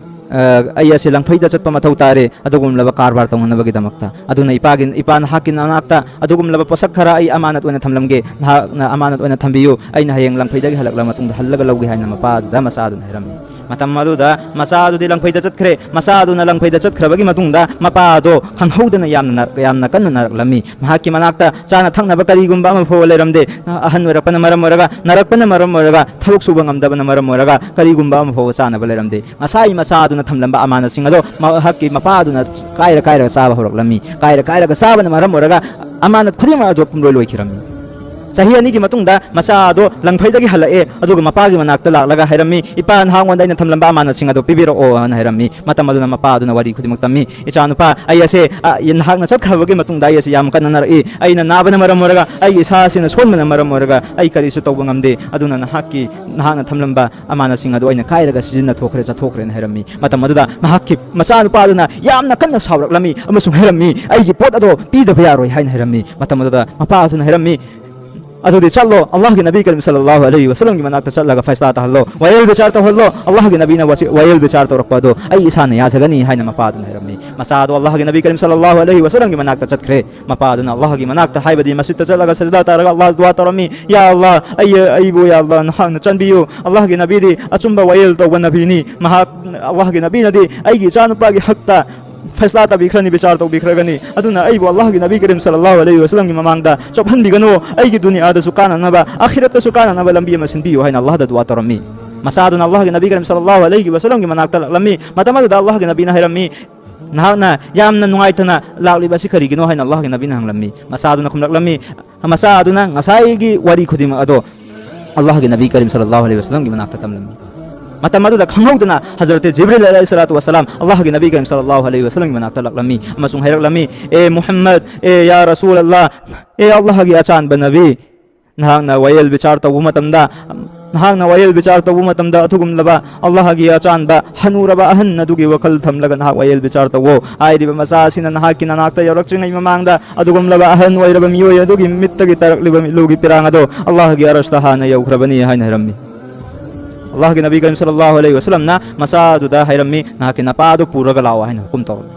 ꯑ, ꯑꯩ ꯑꯁꯦ ꯂꯪꯐꯩꯗ ꯆꯠꯄ ꯃꯊꯧ ꯇꯥꯔꯦ, ꯑꯗꯨꯒꯨꯝꯂꯕ ꯀꯔꯕꯥꯔ ꯇꯧꯅꯅꯕꯒꯤꯗꯃꯛꯇ꯫ ꯑꯗꯨꯅ ꯏꯄꯥꯒꯤ, ꯏꯄꯥ, ꯅꯍꯥꯛꯀꯤ ꯅꯅꯥꯛꯇ ꯑꯗꯨꯒꯨꯝꯂꯕ ꯄꯣꯠꯁꯛ ꯈꯔ ꯑꯩ ꯑꯃꯥꯅꯠ ꯑꯣꯏꯅ ꯊꯝꯂꯝꯒꯦ, ꯅꯍꯥꯛꯅ ꯑꯃꯥꯅꯠ ꯑꯣꯏꯅ ꯊꯝꯕꯤꯌꯨ, ꯑꯩꯅ ꯍꯌꯦꯡ ꯂꯪꯐꯩꯗꯒꯤ ꯍꯜꯂꯛꯂꯕ ꯃꯇꯨꯡꯗ ꯍꯜꯂꯒ ꯂꯧꯒꯦ" ꯍꯥꯏꯅ ꯃꯄꯥꯗꯨꯗ ꯃꯆꯥꯗꯨꯅ ꯍꯥꯏꯔꯝꯃꯤ꯫ ꯃꯇꯝ ꯑꯗꯨꯗ ꯃꯆꯥ ꯑꯗꯨꯗꯤ ꯂꯪꯐꯩꯗ ꯆꯠꯈ꯭ꯔꯦ꯫ ꯃꯆꯥ ꯑꯗꯨꯅ ꯂꯪꯐꯩꯗ ꯆꯠꯈ꯭ꯔꯕꯒꯤ ꯃꯇꯨꯡꯗ ꯃꯄꯥ ꯑꯗꯣ ꯈꯪꯍꯧꯗꯅ ꯌꯥꯝꯅ ꯅꯥꯔꯛ-, ꯌꯥꯝꯅ ꯀꯟꯅ ꯅꯥꯔꯛꯂꯝꯃꯤ꯫ ꯃꯍꯥꯛꯀꯤ ꯃꯅꯥꯛꯇ ꯆꯥꯅ ꯊꯛꯅꯕ ꯀꯔꯤꯒꯨꯝꯕ ꯑꯃ ꯐꯥꯎꯕ ꯂꯩꯔꯝꯗꯦ꯫ ꯑꯍꯟ ꯑꯣꯏꯔꯛꯄꯅ ꯃꯔꯝ ꯑꯣꯏꯔꯒ, ꯅꯥꯔꯛꯄꯅ ꯃꯔꯝ ꯑꯣꯏꯔꯒ, ꯊꯕꯛ ꯁꯨꯕ ꯉꯝꯗꯕꯅ ꯃꯔꯝ ꯑꯣꯏꯔꯒ ꯀꯔꯤꯒꯨꯝꯕ ꯑꯃ ꯐꯥꯎꯕ ꯆꯥꯅꯕ ꯂꯩꯔꯝꯗꯦ꯫ ꯉꯁꯥꯏ ꯃꯆꯥ ꯑꯗꯨꯅ ꯊꯝꯂꯝꯕ ꯑꯃꯥꯅꯁꯤꯡ ꯑꯗꯣ ꯃꯍꯥꯛꯀꯤ ꯃꯄꯥ ꯑꯗꯨꯅ ꯀꯥꯏꯔ ꯀꯥꯏꯔꯒ ꯆꯥꯕ ꯍꯧꯔꯛꯂꯝꯃꯤ꯫ ꯀꯥꯏꯔ ꯀꯥꯏꯔꯒ ꯆꯥꯕꯅ ꯃꯔꯝ ꯑꯣꯏꯔꯒ ꯑꯃꯥꯅ ꯈꯨꯗꯤꯡꯃꯛ ꯑꯗꯨ ꯄꯨꯝꯂꯣꯏ ꯂꯣꯏꯈꯤꯔꯝꯃꯤ꯫ ꯆꯍꯤ ꯑꯅꯤꯒꯤ ꯃꯇꯨꯡꯗ ꯃꯆꯥ ꯑꯗꯣ ꯂꯪꯐꯩꯗꯒꯤ ꯍꯜꯂꯛꯑꯦ, ꯑꯗꯨꯒ ꯃꯄꯥꯒꯤ ꯃꯅꯥꯛꯇ ꯂꯥꯛꯂꯒ ꯍꯥꯏꯔꯝꯃꯤ, "ꯏꯄꯥ, ꯅꯍꯥꯛꯉꯣꯟꯗ ꯑꯩꯅ ꯊꯝꯂꯝꯕ ꯑꯃꯥꯅꯁꯤꯡ ꯑꯗꯣ ꯄꯤꯕꯤꯔꯛꯑꯣ" ꯍꯥꯏꯅ ꯍꯥꯏꯔꯝꯃꯤ꯫ ꯃꯇꯝ ꯑꯗꯨꯅ ꯃꯄꯥ ꯑꯗꯨꯅ ꯋꯥꯔꯤ ꯈꯨꯗꯤꯡꯃꯛ ꯇꯝꯃꯤ, "ꯏꯆꯥꯅꯨꯄꯥ, ꯑꯩ ꯑꯁꯦ, ꯑ, ꯅꯍꯥꯛꯅ ꯆꯠꯈ꯭ꯔꯕꯒꯤ ꯃꯇꯨꯡꯗ ꯑꯩ ꯑꯁꯦ ꯌꯥꯝ ꯀꯟꯅ ꯅꯥꯔꯛꯏ꯫ ꯑꯩꯅ ꯅꯥꯕꯅ ꯃꯔꯝ ꯑꯣꯏꯔꯒ, ꯑꯩꯒꯤ ꯏꯁꯥ ꯑꯁꯤꯅ ꯁꯣꯟꯕꯅ ꯃꯔꯝ ꯑꯣꯏꯔꯒ ꯑꯩ ꯀꯔꯤꯁꯨ ꯇꯧꯕ ꯉꯝꯗꯦ꯫ ꯑꯗꯨꯅ ꯅꯍꯥꯛꯀꯤ, ꯅꯍꯥꯛꯅ ꯊꯝꯂꯝꯕ ꯑꯃꯥꯅꯁꯤꯡ ꯑꯗꯨ ꯑꯩꯅ ꯀꯥꯏꯔꯒ ꯁꯤꯖꯤꯟꯅꯊꯣꯛꯈ꯭ꯔꯦ, ꯆꯥꯊꯣꯛꯈ꯭ꯔꯦꯅ" ꯍꯥꯏꯔꯝꯃꯤ꯫ ꯃꯇꯝ ꯑꯗꯨꯗ ꯃꯍꯥꯛꯀꯤ ꯃꯆꯥꯅꯨꯄꯥ ꯑꯗꯨꯅ ꯌꯥꯝꯅ ꯀꯟꯅ ꯁꯥꯎꯔꯛꯂꯝꯃꯤ ꯑꯃꯁꯨꯡ ꯍꯥꯏꯔꯝꯃꯤ, "ꯑꯩꯒꯤ ꯄꯣꯠ ꯑꯗꯣ ꯄꯤꯗꯕ ꯌꯥꯔꯣꯏ" ꯍꯥꯏꯅ ꯍꯥꯏꯔꯝꯃꯤ꯫ ꯃꯇꯝ ꯑꯗꯨꯗ ꯃꯄꯥ ꯑꯗꯨꯅ ꯍꯥꯏꯔꯝꯃꯤ, "ꯑꯗꯨꯗꯤ ꯆꯠꯂꯣ, ꯑꯜꯂꯥꯍꯒꯤ ꯅꯕꯤ ꯀꯔꯤꯝ ꯁꯜꯂꯜꯂꯥꯍꯨ ꯑꯂꯩꯍꯤ ꯋꯁꯜꯂꯝꯒꯤ ꯃꯅꯥꯛꯇ ꯆꯠꯂꯒ ꯐꯩꯁꯂꯥ ꯇꯥꯍꯜꯂꯣ, ꯋꯥꯌꯦꯜ ꯕꯤꯆꯥꯔ ꯇꯧꯍꯜꯂꯣ, ꯑꯜꯂꯥꯍꯒꯤ ꯅꯕꯤꯅ ꯋꯥꯁꯤ-, ꯋꯥꯌꯦꯜ ꯕꯤꯆꯥꯔ ꯇꯧꯔꯛꯄ ꯑꯗꯣ ꯑꯩ ꯏꯁꯥꯅ ꯌꯥꯖꯒꯅꯤ" ꯍꯥꯏꯅ ꯃꯄꯥ ꯑꯗꯨꯅ ꯍꯥꯏꯔꯝꯃꯤ꯫ ꯃꯆꯥ ꯑꯗꯣ ꯑꯜꯂꯥꯍꯒꯤ ꯅꯕꯤ ꯀꯔꯤꯝ ꯁꯜꯂꯜꯂꯥꯍꯨ ꯑꯂꯩꯍꯤ ꯋꯁꯜꯂꯝꯒꯤ ꯃꯅꯥꯛꯇ ꯆꯠꯈ꯭ꯔꯦ꯫ ꯃꯄꯥ ꯑꯗꯨꯅ ꯑꯜꯂꯥꯍꯒꯤ ꯃꯅꯥꯛꯇ, ꯍꯥꯏꯕꯗꯤ ꯃꯁꯖꯤꯗꯇ ꯆꯠꯂꯒ ꯁꯖꯗꯥ ꯇꯥꯔꯒ ꯑꯜꯂꯥꯍꯗ ꯗꯨꯋꯥ ꯇꯧꯔꯝꯃꯤ, "ꯌꯥ ꯑꯜꯂꯥꯍ, ꯑꯩ, ꯑꯩꯕꯨ ꯌꯥ ꯑꯜꯂꯥꯍ ꯅꯍꯥꯛꯅ ꯆꯥꯟꯕꯤꯌꯨ꯫ ꯑꯜꯂꯥꯍꯒꯤ ꯅꯕꯤꯗꯤ ꯑꯆꯨꯝꯕ ꯋꯥꯌꯦꯜ ꯇꯧꯕ ꯅꯕꯤꯅꯤ꯫ ꯃꯍꯥꯛ, ꯑꯜꯂꯥꯍꯒꯤ ꯅꯕꯤꯅꯗꯤ ꯑꯩꯒꯤ ꯏꯆꯥꯅꯨꯄꯥꯒꯤ ꯍꯛꯇ ꯐꯩꯁꯂꯥ ꯇꯧꯕꯤꯈ꯭ꯔꯅꯤ, ꯕꯤꯆꯥꯔ ꯇꯧꯕꯤꯈ꯭ꯔꯒꯅꯤ꯫ ꯑꯗꯨꯅ ꯑꯩꯕꯨ ꯑꯜꯂꯥꯍꯒꯤ ꯅꯕꯤ ꯀꯔꯤꯝ ꯁꯜꯂꯜꯂꯥꯍꯨ ꯑꯂꯩꯍꯤ ꯋꯁꯜꯂꯝꯒꯤ ꯃꯃꯥꯡꯗ ꯆꯣꯞꯍꯟꯕꯤꯒꯅꯨ꯫ ꯑꯩꯒꯤ ꯗꯨꯅꯤꯌꯥꯗꯁꯨ ꯀꯥꯟꯅꯅꯕ, ꯑꯥꯈꯤꯔꯠꯇꯁꯨ ꯀꯥꯟꯅꯅꯕ ꯂꯝꯕꯤ ꯑꯃ ꯁꯤꯟꯕꯤꯌꯨ" ꯍꯥꯏꯅ ꯑꯜꯂꯥꯍꯗ ꯗꯨꯋꯥ ꯇꯧꯔꯝꯃꯤ꯫ ꯃꯆꯥ ꯑꯗꯨꯅ ꯑꯜꯂꯥꯍꯒꯤ ꯅꯕꯤ ꯀꯔꯤꯝ ꯁꯜꯂꯜꯂꯥꯍꯨ ꯑꯂꯩꯍꯤ ꯋꯁꯜꯂꯝꯒꯤ ꯃꯅꯥꯛꯇ ꯂꯥꯛꯂꯝꯃꯤ꯫ ꯃꯇꯝ ꯑꯗꯨꯗ ꯑꯜꯂꯥꯍꯒꯤ ꯅꯕꯤꯅ ꯍꯥꯏꯔꯝꯃꯤ, "ꯅꯍꯥꯛꯅ ꯌꯥꯝꯅ ꯅꯨꯡꯉꯥꯏꯇꯅ ꯂꯥꯛꯂꯤꯕ ꯑꯁꯤ ꯀꯔꯤꯒꯤꯅꯣ?" ꯍꯥꯏꯅ ꯑꯜꯂꯥꯍꯒꯤ ꯅꯕꯤꯅ ꯍꯪꯂꯝꯃꯤ꯫ ꯃꯆꯥ ꯑꯗꯨꯅ ꯈꯨꯝꯂꯛꯂꯝꯃꯤ, ꯃꯆꯥ ꯑꯗꯨꯅ ꯉꯁꯥꯏꯒꯤ ꯋꯥꯔꯤ ꯈꯨꯗꯤꯡꯃꯛ ꯑꯗꯣ ꯑꯜꯂꯥꯍꯒꯤ ꯅꯕꯤ ꯀꯔꯤꯝ ꯁꯜꯂꯜꯂꯥꯍꯨ ꯑꯂꯩꯍꯤ ꯋꯁꯜꯂꯝꯒꯤ ꯃꯅꯥꯛꯇ ꯇꯝꯂꯝꯃꯤ꯫ ꯃꯇꯝ ꯑꯗꯨꯗ ꯈꯪꯍꯧꯗꯅ ꯍꯖꯔꯠ ꯖꯤꯕ꯭ꯔꯤꯜ ꯑꯂꯩꯍꯤ ꯁꯂꯥꯇꯨ ꯋꯁꯁꯂꯥꯝ ꯑꯜꯂꯥꯍꯒꯤ ꯅꯕꯤ ꯀꯔꯤꯝ ꯁꯜꯂꯜꯂꯥꯍꯨ ꯑꯂꯩꯍꯤ ꯋꯁꯜꯂꯝꯒꯤ ꯃꯅꯥꯛꯇ ꯂꯥꯛꯂꯝꯃꯤ ꯑꯃꯁꯨꯡ ꯍꯥꯏꯔꯛꯂꯝꯃꯤ, "ꯑꯦ ꯃꯨꯍꯝꯃꯗ, ꯑꯦ ꯌꯥ ꯔꯁꯨꯜ ꯑꯜꯂꯥꯍ, ꯑꯦ ꯑꯜꯂꯥꯍꯒꯤ ꯑꯆꯥꯟꯕ ꯅꯕꯤ, ꯅꯍꯥꯛꯅ ꯋꯥꯌꯦꯜ ꯕꯤꯆꯥꯔ ꯇꯧꯕ ꯃꯇꯝꯗ, ꯅꯍꯥꯛꯅ ꯋꯥꯌꯦꯜ ꯕꯤꯆꯥꯔ ꯇꯧꯕ ꯃꯇꯝꯗ ꯑꯗꯨꯒꯨꯝꯂꯕ ꯑꯜꯂꯥꯍꯒꯤ ꯑꯆꯥꯟꯕ ꯍꯅꯨꯔꯕ ꯑꯍꯟ ꯑꯗꯨꯒꯤ ꯋꯥꯈꯜ ꯊꯝꯂꯒ ꯅꯍꯥꯛ ꯋꯥꯌꯦꯜ ꯕꯤꯆꯥꯔ ꯇꯧꯋꯣ꯫ ꯍꯥꯏꯔꯤꯕ ꯃꯆꯥ ꯑꯁꯤꯅ ꯅꯍꯥꯛꯀꯤ ꯅꯅꯥꯛꯇ ꯌꯧꯔꯛꯇ꯭ꯔꯤꯉꯩ ꯃꯃꯥꯡꯗ ꯑꯗꯨꯒꯨꯝꯂꯕ ꯑꯍꯟ ꯑꯣꯏꯔꯕ ꯃꯤꯑꯣꯏ ꯑꯗꯨꯒꯤ ꯃꯤꯠꯇꯒꯤ ꯇꯥꯔꯛꯂꯤꯕ ꯃꯤꯠꯂꯨꯒꯤ ꯄꯤꯔꯥꯡ ꯑꯗꯨ ꯑꯜꯂꯥꯍꯒꯤ ꯑꯔꯁꯇ ꯍꯥꯟꯅ ꯌꯧꯈ꯭ꯔꯕꯅꯤ" ꯍꯥꯏꯅ ꯍꯥꯏꯔꯝꯃꯤ꯫ ꯑꯜꯂꯥꯍꯒꯤ ꯅꯕꯤ ꯀꯔꯤꯝ ꯁꯜꯂꯜꯂꯥꯍꯨ ꯑꯂꯩꯍꯤ ꯋꯁꯜꯂꯝꯅ ꯃꯆꯥ ꯑꯗꯨꯗ ꯍꯥꯏꯔꯝꯃꯤ, "ꯅꯍꯥꯛꯀꯤ ꯅꯄꯥ ꯑꯗꯨ ꯄꯨꯔꯒ ꯂꯥꯛꯑꯣ" ꯍꯥꯏꯅ ꯍꯨꯀꯨꯝ ꯇꯧꯔꯝꯃꯤ꯫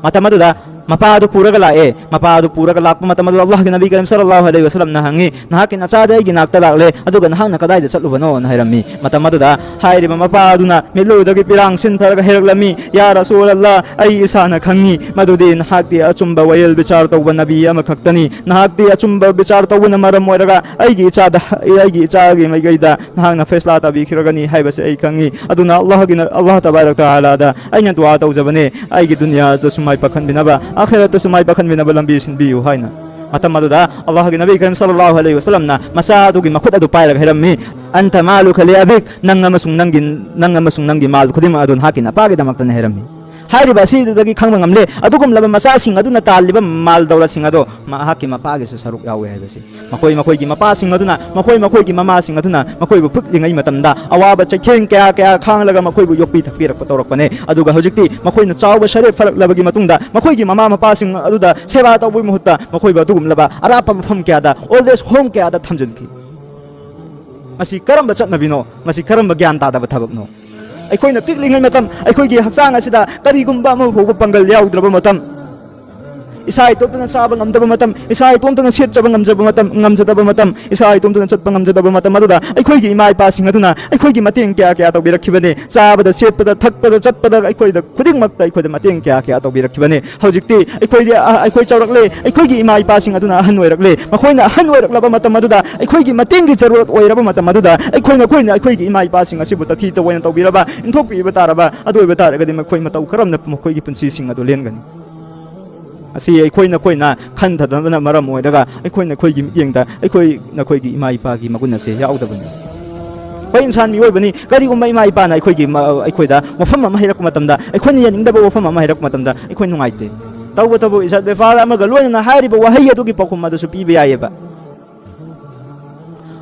ꯃꯇꯝ ꯑꯗꯨꯗ ꯃꯄꯥ ꯑꯗꯨ ꯄꯨꯔꯒ ꯂꯥꯛꯑꯦ꯫ ꯃꯄꯥ ꯑꯗꯨ ꯄꯨꯔꯒ ꯂꯥꯛꯄ ꯃꯇꯝ ꯑꯗꯨꯗ ꯑꯜꯂꯥꯍꯒꯤ ꯅꯕꯤ ꯀꯔꯤꯝ ꯁꯜꯂꯜꯂꯥꯍꯨ ꯑꯂꯩꯍꯤ ꯋꯥꯁꯜꯂꯝꯅ ꯍꯪꯉꯤ, "ꯅꯍꯥꯛꯀꯤ ꯅꯆꯥꯗꯤ ꯑꯩꯒꯤ ꯅꯥꯛꯇ ꯂꯥꯛꯂꯦ, ꯑꯗꯨꯒ ꯅꯍꯥꯛꯅ ꯀꯗꯥꯏꯗ ꯆꯠꯂꯨꯕꯅꯣꯅ?" ꯍꯥꯏꯔꯝꯃꯤ꯫ ꯃꯇꯝ ꯑꯗꯨꯗ ꯍꯥꯏꯔꯤꯕ ꯃꯄꯥ ꯑꯗꯨꯅ ꯃꯤꯠꯂꯨꯗꯒꯤ ꯄꯤꯔꯥꯡ ꯁꯤꯟꯊꯔꯒ ꯍꯥꯏꯔꯛꯂꯝꯃꯤ, "ꯌꯥ ꯔꯁꯨꯜ ꯑꯜꯂꯥ, ꯑꯩ ꯏꯁꯥꯅ ꯈꯪꯉꯤ ꯃꯗꯨꯗꯤ ꯅꯍꯥꯛꯇꯤ ꯑꯆꯨꯝꯕ ꯋꯥꯌꯦꯜ ꯕꯤꯆꯥꯔ ꯇꯧꯕ ꯅꯕꯤ ꯑꯃꯈꯛꯇꯅꯤ꯫ ꯅꯍꯥꯛꯇꯤ ꯑꯆꯨꯝꯕ ꯕꯤꯆꯥꯔ ꯇꯧꯕꯅ ꯃꯔꯝ ꯑꯣꯏꯔꯒ ꯑꯩꯒꯤ ꯏꯆꯥꯗ, ꯑꯩꯒꯤ ꯏꯆꯥꯒꯤ ꯃꯥꯏꯀꯩꯗ ꯅꯍꯥꯛꯅ ꯐꯦꯁꯂꯥ ꯇꯥꯕꯤꯈꯤꯔꯒꯅꯤ ꯍꯥꯏꯕꯁꯦ ꯑꯩ ꯈꯪꯉꯤ꯫ ꯑꯗꯨꯅ ꯑꯜꯂꯥꯍꯒꯤ, ꯑꯜꯂꯥꯍ ꯇꯕꯥꯔꯛ ꯇꯥꯂꯥꯗ ꯑꯩꯅ ꯗꯨꯋꯥ ꯇꯧꯖꯕꯅꯦ, ꯑꯩꯒꯤ ꯗꯨꯅꯤꯌꯥꯗꯁꯨ ꯃꯥꯏ ꯄꯥꯛꯍꯟꯕꯤꯅꯕ, ꯑꯥꯈꯤꯔꯠꯇꯁꯨ ꯃꯥꯏ ꯄꯥꯛꯍꯟꯕꯤꯅꯕ ꯂꯝꯕꯤ ꯁꯤꯟꯕꯤꯌꯨ" ꯍꯥꯏꯅ꯫ ꯃꯇꯝ ꯑꯗꯨꯗ ꯑꯜꯂꯥꯍꯒꯤ ꯅꯕꯤ ꯀꯔꯤꯝ ꯁꯜꯂꯜꯂꯥꯍꯨ ꯑꯂꯩꯍꯤ ꯋꯥꯁꯜꯂꯝꯅ ꯃꯆꯥ ꯑꯗꯨꯒꯤ ꯃꯈꯨꯠ ꯑꯗꯨ ꯄꯥꯏꯔꯒ ꯍꯥꯏꯔꯝꯃꯤ, "ꯑꯟꯇ ꯃꯥꯂꯨꯀ ꯂꯤ ꯑꯕꯤꯛ, ꯅꯪ ꯑꯃꯁꯨꯡ ꯅꯪꯒꯤ, ꯅꯪ ꯑꯃꯁꯨꯡ ꯅꯪꯒꯤ ꯃꯥꯜ ꯈꯨꯗꯤꯡꯃꯛ ꯑꯗꯨ ꯅꯍꯥꯛꯀꯤ ꯅꯄꯥꯒꯤꯗꯃꯛꯇꯅꯤ" ꯍꯥꯏꯔꯝꯃꯤ꯫ ꯍꯥꯏꯔꯤꯕ ꯑꯁꯤꯗꯒꯤ ꯈꯪꯕ ꯉꯝꯂꯦ, ꯑꯗꯨꯒꯨꯝꯂꯕ ꯃꯆꯥꯁꯤꯡ ꯑꯗꯨꯅ ꯇꯥꯜꯂꯤꯕ ꯃꯥꯜ ꯗꯧꯂꯠꯁꯤꯡ ꯑꯗꯣ ꯃꯍꯥꯛꯀꯤ ꯃꯄꯥꯒꯤꯁꯨ ꯁꯔꯨꯛ ꯌꯥꯎꯏ ꯍꯥꯏꯕꯁꯤ꯫ ꯃꯈꯣꯏ ꯃꯈꯣꯏꯒꯤ ꯃꯄꯥꯁꯤꯡ ꯑꯗꯨꯅ, ꯃꯈꯣꯏ ꯃꯈꯣꯏꯒꯤ ꯃꯃꯥꯁꯤꯡ ꯑꯗꯨꯅ ꯃꯈꯣꯏꯕꯨ ꯄꯤꯛꯂꯤꯉꯩ ꯃꯇꯝꯗ ꯑꯋꯥꯕ ꯆꯩꯊꯦꯡ ꯀꯌꯥ ꯀꯌꯥ ꯈꯥꯡꯂꯒ ꯃꯈꯣꯏꯕꯨ ꯌꯣꯛꯄꯤ ꯊꯛꯄꯤꯔꯛꯄ ꯇꯧꯔꯛꯄꯅꯦ꯫ ꯑꯗꯨꯒ ꯍꯧꯖꯤꯛꯇꯤ ꯃꯈꯣꯏꯅ ꯆꯥꯎꯕ ꯁꯔꯦꯞ ꯐꯔꯛꯂꯕꯒꯤ ꯃꯇꯨꯡꯗ ꯃꯈꯣꯏꯒꯤ ꯃꯃꯥ ꯃꯄꯥꯁꯤꯡ ꯑꯗꯨꯗ ꯁꯦꯕꯥ ꯇꯧꯕꯒꯤ ꯃꯍꯨꯠꯇ ꯃꯈꯣꯏꯕꯨ ꯑꯗꯨꯒꯨꯝꯂꯕ ꯑꯔꯥꯞꯄ ꯃꯐꯝ ꯀꯌꯥꯗ, old age home ꯀꯌꯥꯗ ꯊꯝꯖꯤꯟꯈꯤ꯫ ꯃꯁꯤ ꯀꯔꯝꯕ ꯆꯠꯅꯕꯤꯅꯣ? ꯃꯁꯤ ꯀꯔꯝꯕ ꯒ꯭ꯌꯥꯟ ꯇꯥꯗꯕ ꯊꯕꯛꯅꯣ? ꯑꯩꯈꯣꯏꯅ ꯄꯤꯛꯂꯤꯉꯩ ꯃꯇꯝ, ꯑꯩꯈꯣꯏꯒꯤ ꯍꯛꯆꯥꯡ ꯑꯁꯤꯗ ꯀꯔꯤꯒꯨꯝꯕ ꯑꯃ ꯐꯥꯎꯕ ꯄꯥꯡꯒꯜ ꯌꯥꯎꯗ꯭ꯔꯕ ꯃꯇꯝ, ꯏꯁꯥ ꯏꯇꯣꯝꯇꯅ ꯆꯥꯕ ꯉꯝꯗꯕ ꯃꯇꯝ, ꯏꯁꯥ ꯏꯇꯣꯝꯇꯅ ꯁꯦꯠꯆꯕ ꯉꯝꯖꯕ ꯃꯇꯝ, ꯉꯝꯖꯗꯕ ꯃꯇꯝ, ꯏꯁꯥ ꯏꯇꯣꯝꯇꯅ ꯆꯠꯄ ꯉꯝꯖꯗꯕ ꯃꯇꯝ ꯑꯗꯨꯗ ꯑꯩꯈꯣꯏꯒꯤ ꯏꯃꯥ ꯏꯄꯥꯁꯤꯡ ꯑꯗꯨꯅ ꯑꯩꯈꯣꯏꯒꯤ ꯃꯇꯦꯡ ꯀꯌꯥ ꯀꯌꯥ ꯇꯧꯕꯤꯔꯛꯈꯤꯕꯅꯤ꯫ ꯆꯥꯕꯗ, ꯁꯦꯠꯄꯗ, ꯊꯛꯄꯗ, ꯆꯠꯄꯗ ꯑꯩꯈꯣꯏꯗ ꯈꯨꯗꯤꯡꯃꯛꯇ ꯑꯩꯈꯣꯏꯗ ꯃꯇꯦꯡ ꯀꯌꯥ ꯀꯌꯥ ꯇꯧꯕꯤꯔꯛꯈꯤꯕꯅꯤ꯫ ꯍꯧꯖꯤꯛꯇꯤ ꯑꯩꯈꯣꯏꯗꯤ, ꯑ, ꯑꯩꯈꯣꯏ ꯆꯥꯎꯔꯛꯂꯦ, ꯑꯩꯈꯣꯏꯒꯤ ꯏꯃꯥ ꯏꯄꯥꯁꯤꯡ ꯑꯗꯨꯅ ꯑꯍꯟ ꯑꯣꯏꯔꯛꯂꯦ꯫ ꯃꯈꯣꯏꯅ ꯑꯍꯟ ꯑꯣꯏꯔꯛꯂꯕ ꯃꯇꯝ ꯑꯗꯨꯗ ꯑꯩꯈꯣꯏꯒꯤ ꯃꯇꯦꯡꯒꯤ ꯖꯔꯨꯔꯠ ꯑꯣꯏꯔꯕ ꯃꯇꯝ ꯑꯗꯨꯗ ꯑꯩꯈꯣꯏꯅ, ꯑꯩꯈꯣꯏꯅ ꯑꯩꯈꯣꯏꯒꯤ ꯏꯃꯥ ꯏꯄꯥꯁꯤꯡ ꯑꯁꯤꯕꯨ ꯇꯊꯤ ꯇꯑꯣꯏꯅ ꯇꯧꯕꯤꯔꯕ, ꯏꯟꯊꯣꯛꯄꯤꯕ ꯇꯥꯔꯕ, ꯑꯗꯨ ꯑꯣꯏꯕ ꯇꯥꯔꯒꯗꯤ ꯃꯈꯣꯏ ꯃꯇꯧ ꯀꯔꯝꯅ ꯃꯈꯣꯏꯒꯤ ꯄꯨꯟꯁꯤꯁꯤꯡ ꯑꯗꯨ ꯂꯦꯟꯒꯅꯤ? ꯑꯁꯤ ꯑꯩꯈꯣꯏ ꯅꯈꯣꯏꯅ ꯈꯟꯊꯗꯕꯅ ꯃꯔꯝ ꯑꯣꯏꯔꯒ ꯑꯩꯈꯣꯏ ꯅꯈꯣꯏꯒꯤ ꯃꯤꯠꯌꯦꯡꯗ ꯑꯩꯈꯣꯏ ꯅꯈꯣꯏꯒꯤ ꯏꯃꯥ ꯏꯄꯥꯒꯤ ꯃꯒꯨꯟ ꯑꯁꯦ ꯌꯥꯎꯗꯕꯅꯤ꯫ ꯑꯩꯈꯣꯏ ꯏꯟꯁꯥꯟ ꯃꯤꯑꯣꯏꯕꯅꯤ꯫ ꯀꯔꯤꯒꯨꯝꯕ ꯏꯃꯥ ꯏꯄꯥꯅ ꯑꯩꯈꯣꯏꯒꯤ ꯃ-, ꯑꯩꯈꯣꯏꯗ ꯋꯥꯐꯝ ꯑꯃ ꯍꯥꯏꯔꯛꯄ ꯃꯇꯝꯗ, ꯑꯩꯈꯣꯏꯅ ꯌꯥꯅꯤꯡꯗꯕ ꯋꯥꯐꯝ ꯑꯃ ꯍꯥꯏꯔꯛꯄ ꯃꯇꯝꯗ ꯑꯩꯈꯣꯏ ꯅꯨꯡꯉꯥꯏꯇꯦ꯫ ꯇꯧꯕꯇꯕꯨ ꯏꯖꯠ ꯕꯦꯐꯥꯔ ꯑꯃꯒ ꯂꯣꯏꯅꯅ ꯍꯥꯏꯔꯤꯕ ꯋꯥꯍꯩ ꯑꯗꯨꯒꯤ ꯄꯥꯎꯈꯨꯝ ꯑꯗꯨꯁꯨ ꯄꯤꯕ ꯌꯥꯏꯑꯕ꯫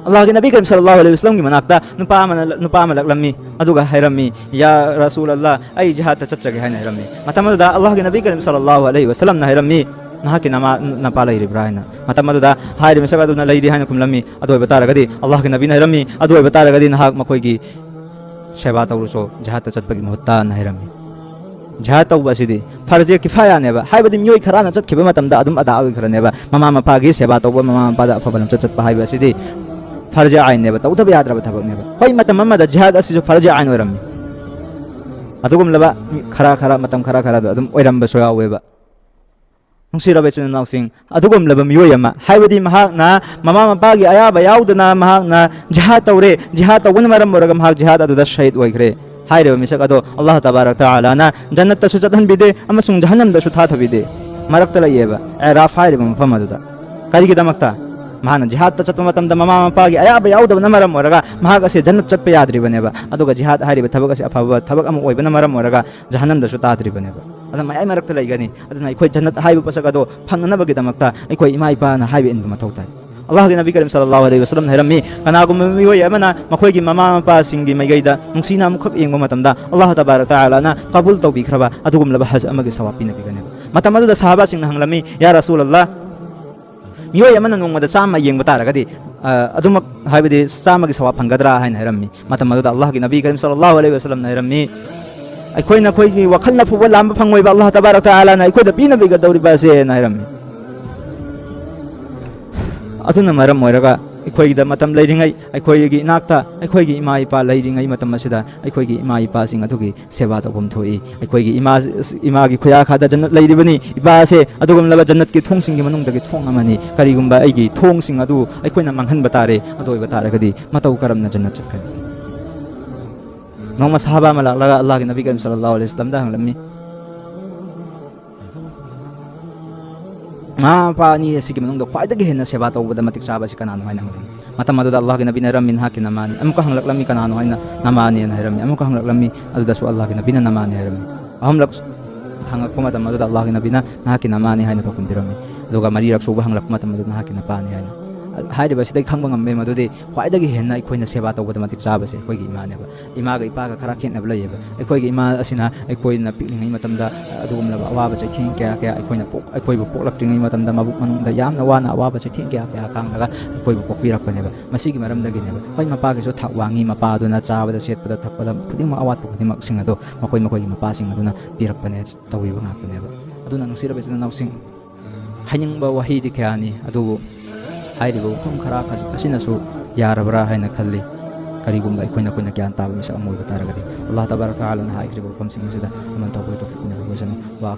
ꯑꯜꯂꯥꯍꯒꯤ ꯅꯕꯤ ꯀꯔꯤꯝ ꯁꯜꯂꯜꯂꯥꯍꯨ ꯑꯂꯩꯍꯤ ꯋꯥꯁꯜꯂꯝꯒꯤ ꯃꯅꯥꯛꯇ ꯅꯨꯄꯥ ꯑꯃꯅ, ꯅꯨꯄꯥ ꯑꯃ ꯂꯥꯛꯂꯝꯃꯤ, ꯑꯗꯨꯒ ꯍꯥꯏꯔꯝꯃꯤ, "ꯌꯥ ꯔꯁꯨꯜ ꯑꯜꯂꯥꯍ, ꯑꯩ ꯖꯤꯍꯥꯗꯇ ꯆꯠꯆꯒꯦ" ꯍꯥꯏꯅ ꯍꯥꯏꯔꯝꯃꯤ꯫ ꯃꯇꯝ ꯑꯗꯨꯗ ꯑꯜꯂꯥꯍꯒꯤ ꯅꯕꯤ ꯀꯔꯤꯝ ꯁꯜꯂꯜꯂꯥꯍꯨ ꯑꯂꯩꯍꯤ ꯋꯥꯁꯜꯂꯝꯅ ꯍꯥꯏꯔꯝꯃꯤ, "ꯅꯍꯥꯛꯀꯤ ꯅꯃꯥ, ꯅꯄꯥ ꯂꯩꯔꯤꯕ꯭ꯔꯥ?" ꯍꯥꯏꯅ꯫ ꯃꯇꯝ ꯑꯗꯨꯗ ꯍꯥꯏꯔꯤꯕ ꯃꯤꯁꯛ ꯑꯗꯨꯅ "ꯂꯩꯔꯤ" ꯍꯥꯏꯅ ꯈꯨꯝꯂꯝꯃꯤ꯫ "ꯑꯗꯨ ꯑꯣꯏꯕ ꯇꯥꯔꯒꯗꯤ", ꯑꯜꯂꯥꯍꯒꯤ ꯅꯕꯤꯅ ꯍꯥꯏꯔꯝꯃꯤ, "ꯑꯗꯨ ꯑꯣꯏꯕ ꯇꯥꯔꯒꯗꯤ ꯅꯍꯥꯛ ꯃꯈꯣꯏꯒꯤ ꯁꯦꯕꯥ ꯇꯧꯔꯨꯁꯣ, ꯖꯤꯍꯥꯗꯇ ꯆꯠꯄꯒꯤ ꯃꯍꯨꯠꯇꯅ" ꯍꯥꯏꯔꯝꯃꯤ꯫ ꯖꯤꯍꯥꯗ ꯇꯧꯕ ꯑꯁꯤꯗꯤ ꯐꯔꯖꯦ ꯀꯤꯐꯥꯌꯥꯅꯦꯕ, ꯍꯥꯏꯕꯗꯤ ꯃꯤꯑꯣꯏ ꯈꯔꯅ ꯆꯠꯈꯤꯕ ꯃꯇꯝꯗ ꯑꯗꯨꯝ ꯑꯗꯥ ꯑꯣꯏꯈ꯭ꯔꯅꯦꯕ꯫ ꯃꯃꯥ ꯃꯄꯥꯒꯤ ꯁꯦꯕꯥ ꯇꯧꯕ, ꯃꯃꯥ ꯃꯄꯥꯗ ꯑꯐꯕ ꯂꯝꯆꯠ ꯆꯠꯄ ꯍꯥꯏꯕ ꯑꯁꯤꯗꯤ ꯐꯔꯖꯦ ꯑꯥꯏꯟꯅꯦꯕ, ꯇꯧꯗꯕ ꯌꯥꯗ꯭ꯔꯕ ꯊꯕꯛꯅꯦꯕ꯫ ꯍꯣꯏ, ꯃꯇꯝ ꯑꯃꯗ ꯖꯤꯍꯥꯗ ꯑꯁꯤꯁꯨ ꯐꯔꯖꯦ ꯑꯥꯏꯟ ꯑꯣꯏꯔꯝꯃꯤ꯫ ꯑꯗꯨꯒꯨꯝꯂꯕ ꯃꯤ ꯈꯔ ꯈꯔ, ꯃꯇꯝ ꯈꯔ ꯈꯔꯗ ꯑꯗꯨꯝ ꯑꯣꯏꯔꯝꯕꯁꯨ ꯌꯥꯎꯋꯦꯕ꯫ ꯅꯨꯡꯁꯤꯔꯕ ꯏꯆꯤꯟ ꯏꯅꯥꯎꯁꯤꯡ, ꯑꯗꯨꯒꯨꯝꯂꯕ ꯃꯤꯑꯣꯏ ꯑꯃ, ꯍꯥꯏꯕꯗꯤ ꯃꯍꯥꯛꯅ ꯃꯃꯥ ꯃꯄꯥꯒꯤ ꯑꯌꯥꯕ ꯌꯥꯎꯗꯅ ꯃꯍꯥꯛꯅ ꯖꯤꯍꯥꯗ ꯇꯧꯔꯦ, ꯖꯤꯍꯥꯗ ꯇꯧꯕꯅ ꯃꯔꯝ ꯑꯣꯏꯔꯒ ꯃꯍꯥꯛ ꯖꯤꯍꯥꯗ ꯑꯗꯨꯗ ꯁꯍꯤꯗ ꯑꯣꯏꯈ꯭ꯔꯦ꯫ ꯍꯥꯏꯔꯤꯕ ꯃꯤꯁꯛ ꯑꯗꯣ ꯑꯜꯂꯥꯍ ꯇꯕꯥꯔꯛ ꯇꯥꯂꯥꯅ ꯖꯟꯅꯠꯇꯁꯨ ꯆꯠꯍꯟꯕꯤꯗꯦ ꯑꯃꯁꯨꯡ ꯖꯍꯟꯅꯝꯗꯁꯨ ꯊꯥꯊꯕꯤꯗꯦ꯫ ꯃꯔꯛꯇ ꯂꯩꯌꯦꯕ, ꯑꯦꯔꯥꯐ ꯍꯥꯏꯔꯤꯕ ꯃꯐꯝ ꯑꯗꯨꯗ꯫ ꯀꯔꯤꯒꯤꯗꯃꯛꯇ? ꯃꯍꯥꯛꯅ ꯖꯤꯍꯥꯗꯇ ꯆꯠꯄ ꯃꯇꯝꯗ ꯃꯃꯥ ꯃꯄꯥꯒꯤ ꯑꯌꯥꯕ ꯌꯥꯎꯗꯕꯅ ꯃꯔꯝ ꯑꯣꯏꯔꯒ ꯃꯍꯥꯛ ꯑꯁꯦ ꯖꯟꯅꯠ ꯆꯠꯄ ꯌꯥꯗ꯭ꯔꯤꯕꯅꯦꯕ꯫ ꯑꯗꯨꯒ ꯖꯤꯍꯥꯗ ꯍꯥꯏꯔꯤꯕ ꯊꯕꯛ ꯑꯁꯤ ꯑꯐꯕ ꯊꯕꯛ ꯑꯃ ꯑꯣꯏꯕꯅ ꯃꯔꯝ ꯑꯣꯏꯔꯒ ꯖꯍꯟꯅꯝꯗꯁꯨ ꯇꯥꯗ꯭ꯔꯤꯕꯅꯦꯕ꯫ ꯑꯗꯨꯅ ꯃꯌꯥꯏ ꯃꯔꯛꯇ ꯂꯩꯒꯅꯤ꯫ ꯑꯗꯨꯅ ꯑꯩꯈꯣꯏ ꯖꯟꯅꯠ ꯍꯥꯏꯕ ꯄꯣꯠꯁꯛ ꯑꯗꯣ ꯐꯪꯅꯅꯕꯒꯤꯗꯃꯛꯇ ꯑꯩꯈꯣꯏ ꯏꯃꯥ ꯏꯄꯥꯅ ꯍꯥꯏꯕ ꯏꯟꯕ ꯃꯊꯧ ꯇꯥꯏ꯫ ꯑꯜꯂꯥꯍꯒꯤ ꯅꯕꯤ ꯀꯔꯤꯝ ꯁꯜꯂꯜꯂꯥꯍꯨ ꯑꯂꯩꯍꯤ ꯋꯁꯜꯂꯝꯅ ꯍꯥꯏꯔꯝꯃꯤ, ꯀꯅꯥꯒꯨꯝꯕ ꯃꯤꯑꯣꯏ ꯑꯃꯅ ꯃꯈꯣꯏꯒꯤ ꯃꯃꯥ ꯃꯄꯥꯁꯤꯡꯒꯤ ꯃꯥꯏꯀꯩꯗ ꯅꯨꯡꯁꯤꯅ ꯑꯃꯨꯛꯈꯛ ꯌꯦꯡꯕ ꯃꯇꯝꯗ ꯑꯜꯂꯥꯍ ꯇꯕꯥꯔꯛ ꯇꯥꯂꯥꯅ ꯀꯕꯨꯜ ꯇꯧꯕꯤꯈ꯭ꯔꯕ ꯑꯗꯨꯒꯨꯝꯂꯕ ꯍꯖ ꯑꯃꯒꯤ ꯁꯋꯥꯕ ꯄꯤꯅꯕꯤꯒꯅꯦꯕ꯫ ꯃꯇꯝ ꯑꯗꯨꯗ ꯁꯍꯥꯕꯥꯁꯤꯡꯅ ꯍꯪꯂꯝꯃꯤ, "ꯌꯥ ꯔꯁꯨꯂꯜꯂꯥꯍ, ꯃꯤꯑꯣꯏ ꯑꯃꯅ ꯅꯣꯡꯃꯗ ꯆꯥꯝꯃ ꯌꯦꯡꯕ ꯇꯥꯔꯒꯗꯤ, ꯑ, ꯑꯗꯨꯃꯛ, ꯍꯥꯏꯕꯗꯤ ꯆꯥꯝꯃꯒꯤ ꯁꯋꯥꯕ ꯐꯪꯒꯗ꯭ꯔꯥ?" ꯍꯥꯏꯅ ꯍꯥꯏꯔꯝꯃꯤ꯫ ꯃꯇꯝ ꯑꯗꯨꯗ ꯑꯜꯂꯥꯍꯒꯤ ꯅꯕꯤ ꯀꯔꯤꯝ ꯁꯜꯂꯜꯂꯥꯍꯨ ꯑꯂꯩꯍꯤ ꯋꯁꯜꯂꯝꯅ ꯍꯥꯏꯔꯝꯃꯤ, "ꯑꯩꯈꯣꯏꯅ ꯑꯩꯈꯣꯏꯒꯤ ꯋꯥꯈꯜꯅ ꯐꯥꯎꯕ ꯂꯥꯝꯕ ꯐꯪꯉꯣꯏꯕ ꯑꯜꯂꯥꯍ ꯇꯕꯥꯔꯛ ꯇꯥꯂꯥꯅ ꯑꯩꯈꯣꯏꯗ ꯄꯤꯅꯕꯤꯒꯗꯧꯔꯤꯕ ꯑꯁꯦꯅ" ꯍꯥꯏꯔꯝꯃꯤ꯫ ꯑꯗꯨꯅ ꯃꯔꯝ ꯑꯣꯏꯔꯒ ꯑꯩꯈꯣꯏꯒꯤꯗ ꯃꯇꯝ ꯂꯩꯔꯤꯉꯩ, ꯑꯩꯈꯣꯏꯒꯤ ꯏꯅꯥꯛꯇ ꯑꯩꯈꯣꯏꯒꯤ ꯏꯃꯥ ꯏꯄꯥ ꯂꯩꯔꯤꯉꯩ ꯃꯇꯝ ꯑꯁꯤꯗ ꯑꯩꯈꯣꯏꯒꯤ ꯏꯃꯥ ꯏꯄꯥꯁꯤꯡ ꯑꯗꯨꯒꯤ ꯁꯦꯕꯥ ꯇꯧꯐꯝ ꯊꯣꯛꯏ꯫ ꯑꯩꯈꯣꯏꯒꯤ ꯏꯃꯥ, ꯏꯃꯥꯒꯤ ꯈꯨꯌꯥꯈꯥꯗ ꯖꯟꯅꯠ ꯂꯩꯔꯤꯕꯅꯤ꯫ ꯏꯄꯥ ꯑꯁꯦ ꯑꯗꯨꯒꯨꯝꯂꯕ ꯖꯟꯅꯠꯀꯤ ꯊꯣꯡꯁꯤꯡꯒꯤ ꯃꯅꯨꯡꯗꯒꯤ ꯊꯣꯡ ꯑꯃꯅꯤ꯫ ꯀꯔꯤꯒꯨꯝꯕ ꯑꯩꯒꯤ ꯊꯣꯡꯁꯤꯡ ꯑꯗꯨ ꯑꯩꯈꯣꯏꯅ ꯃꯥꯡꯍꯟꯕ ꯇꯥꯔꯦ, ꯑꯗꯨ ꯑꯣꯏꯕ ꯇꯥꯔꯒꯗꯤ ꯃꯇꯧ ꯀꯔꯝꯅ ꯖꯟꯅꯠ ꯆꯠꯀꯅꯤ? ꯅꯣꯡꯃ ꯁꯍꯥꯕꯥ ꯑꯃ ꯂꯥꯛꯂꯒ ꯑꯜꯂꯥꯍꯒꯤ ꯅꯕꯤ ꯀꯔꯤꯝ ꯁꯜꯂꯜꯂꯥꯍꯨ ꯑꯂꯩꯍꯤ ꯋꯁꯜꯂꯝꯗ ꯍꯪꯂꯝꯃꯤ, "ꯃꯃꯥ ꯃꯄꯥ ꯑꯅꯤ ꯑꯁꯤꯒꯤ ꯃꯅꯨꯡꯗ ꯈ꯭ꯋꯥꯏꯗꯒꯤ ꯍꯦꯟꯅ ꯁꯦꯕꯥ ꯇꯧꯕꯗ ꯃꯇꯤꯛ ꯆꯥꯕ ꯑꯁꯤ ꯀꯅꯥꯅꯣ?" ꯍꯥꯏꯅ ꯍꯪꯂꯝꯃꯤ꯫ ꯃꯇꯝ ꯑꯗꯨꯗ ꯑꯜꯂꯥꯍꯒꯤ ꯅꯕꯤꯅ ꯍꯥꯏꯔꯝꯃꯤ, "ꯅꯍꯥꯛꯀꯤ ꯅꯃꯥꯅꯤ"꯫ ꯑꯃꯨꯛꯀ ꯍꯪꯂꯛꯂꯝꯃꯤ, "ꯀꯅꯥꯅꯣ?" ꯍꯥꯏꯅ, "ꯅꯃꯥꯅꯤ" ꯍꯥꯏꯅ ꯍꯥꯏꯔꯝꯃꯤ꯫ ꯑꯃꯨꯛꯀ ꯍꯪꯂꯛꯂꯝꯃꯤ, ꯑꯗꯨꯗꯁꯨ ꯑꯜꯂꯥꯍꯒꯤ ꯅꯕꯤꯅ "ꯅꯃꯥꯅꯤ" ꯍꯥꯏꯔꯝꯃꯤ꯫ ꯑꯍꯨꯝꯂꯛ ꯍꯪꯂꯛꯄ ꯃꯇꯝ ꯑꯗꯨꯗ ꯑꯜꯂꯥꯍꯒꯤ ꯅꯕꯤꯅ "ꯅꯍꯥꯛꯀꯤ ꯅꯃꯥꯅꯤ" ꯍꯥꯏꯅ ꯄꯥꯎꯈꯨꯝ ꯄꯤꯔꯝꯃꯤ꯫ ꯑꯗꯨꯒ ꯃꯔꯤꯔꯛ ꯁꯨꯕ ꯍꯪꯂꯛꯄ ꯃꯇꯝ ꯑꯗꯨꯗ "ꯅꯍꯥꯛꯀꯤ ꯅꯄꯥꯅꯤ" ꯍꯥꯏꯅ꯫ ꯍꯥꯏꯔꯤꯕꯁꯤꯗꯒꯤ ꯈꯪꯕ ꯉꯝꯃꯦ ꯃꯗꯨꯗꯤ ꯈ꯭ꯋꯥꯏꯗꯒꯤ ꯍꯦꯟꯅ ꯑꯩꯈꯣꯏꯅ ꯁꯦꯕꯥ ꯇꯧꯕꯗ ꯃꯇꯤꯛ ꯆꯥꯕꯁꯦ ꯑꯩꯈꯣꯏꯒꯤ ꯏꯃꯥꯅꯦꯕ꯫ ꯏꯃꯥꯒ ꯏꯄꯥꯒ ꯈꯔ ꯈꯦꯠꯅꯕ ꯂꯩꯌꯦꯕ꯫ ꯑꯩꯈꯣꯏꯒꯤ ꯏꯃꯥ ꯑꯁꯤꯅ ꯑꯩꯈꯣꯏꯅ ꯄꯤꯛꯂꯤꯉꯩ ꯃꯇꯝꯗ ꯑꯗꯨꯒꯨꯝꯂꯕ ꯑꯋꯥꯕ ꯆꯩꯊꯦꯡ ꯀꯌꯥ ꯀꯌꯥ ꯑꯩꯈꯣꯏꯅ ꯄꯣꯛ-, ꯑꯩꯈꯣꯏꯕꯨ ꯄꯣꯛꯂꯛꯇ꯭ꯔꯤꯉꯩ ꯃꯇꯝꯗ ꯃꯕꯨꯛ ꯃꯅꯨꯡꯗ ꯌꯥꯝꯅ ꯋꯥꯅ ꯑꯋꯥꯕ ꯆꯩꯊꯦꯡ ꯀꯌꯥ ꯀꯌꯥ ꯈꯥꯡꯂꯒ ꯑꯩꯈꯣꯏꯕꯨ ꯄꯣꯛꯄꯤꯔꯛꯄꯅꯦꯕ꯫ ꯃꯁꯤꯒꯤ ꯃꯔꯝꯗꯒꯤꯅꯦꯕ꯫ ꯍꯣꯏ, ꯃꯄꯥꯒꯤꯁꯨ ꯊꯥꯛ ꯋꯥꯡꯉꯤ, ꯃꯄꯥ ꯑꯗꯨꯅ ꯆꯥꯕꯗ, ꯁꯦꯠꯄꯗ, ꯊꯛꯄꯗ ꯈꯨꯗꯤꯡꯃꯛ, ꯑꯋꯥꯠꯄ ꯈꯨꯗꯤꯡꯃꯛꯁꯤꯡ ꯑꯗꯣ ꯃꯈꯣꯏ ꯃꯈꯣꯏꯒꯤ ꯃꯄꯥꯁꯤꯡ ꯑꯗꯨꯅ ꯄꯤꯔꯛꯄꯅꯦ, ꯇꯧꯕꯤꯕ ꯉꯥꯛꯇꯅꯦꯕ꯫ ꯑꯗꯨꯅ ꯅꯨꯡꯁꯤꯔꯕ ꯏꯆꯤꯟ ꯏꯅꯥꯎꯁꯤꯡ, ꯍꯥꯏꯅꯤꯡꯕ ꯋꯥꯍꯩꯗꯤ ꯀꯌꯥꯅꯤ, ꯑꯗꯨꯕꯨ ꯍꯥꯏꯔꯤꯕ ꯋꯥꯐꯝ ꯈꯔ ꯈꯖꯤꯛ ꯑꯁꯤꯅꯁꯨ ꯌꯥꯔꯕ꯭ꯔꯥ ꯍꯥꯏꯅ ꯈꯜꯂꯤ꯫ ꯀꯔꯤꯒꯨꯝꯕ ꯑꯩꯈꯣꯏꯅ, ꯑꯩꯈꯣꯏꯅ ꯒ꯭ꯌꯥꯟ ꯇꯥꯕ ꯃꯤꯁꯛ ꯑꯃ ꯑꯣꯏꯕ ꯇꯥꯔꯒꯗꯤ꯫ ꯑꯜꯂꯥꯍ ꯇꯕꯥꯔꯛ ꯇꯥꯂꯥꯅ ꯍꯥꯏꯈ꯭ꯔꯤꯕ ꯋꯥꯐꯝꯁꯤꯡ ꯑꯁꯤꯗ ꯑꯃꯟ ꯇꯧꯕꯒꯤ ꯇꯧꯐꯤꯛ ꯄꯤꯅꯕꯤꯔꯁꯅꯨ꯫ ꯋꯥ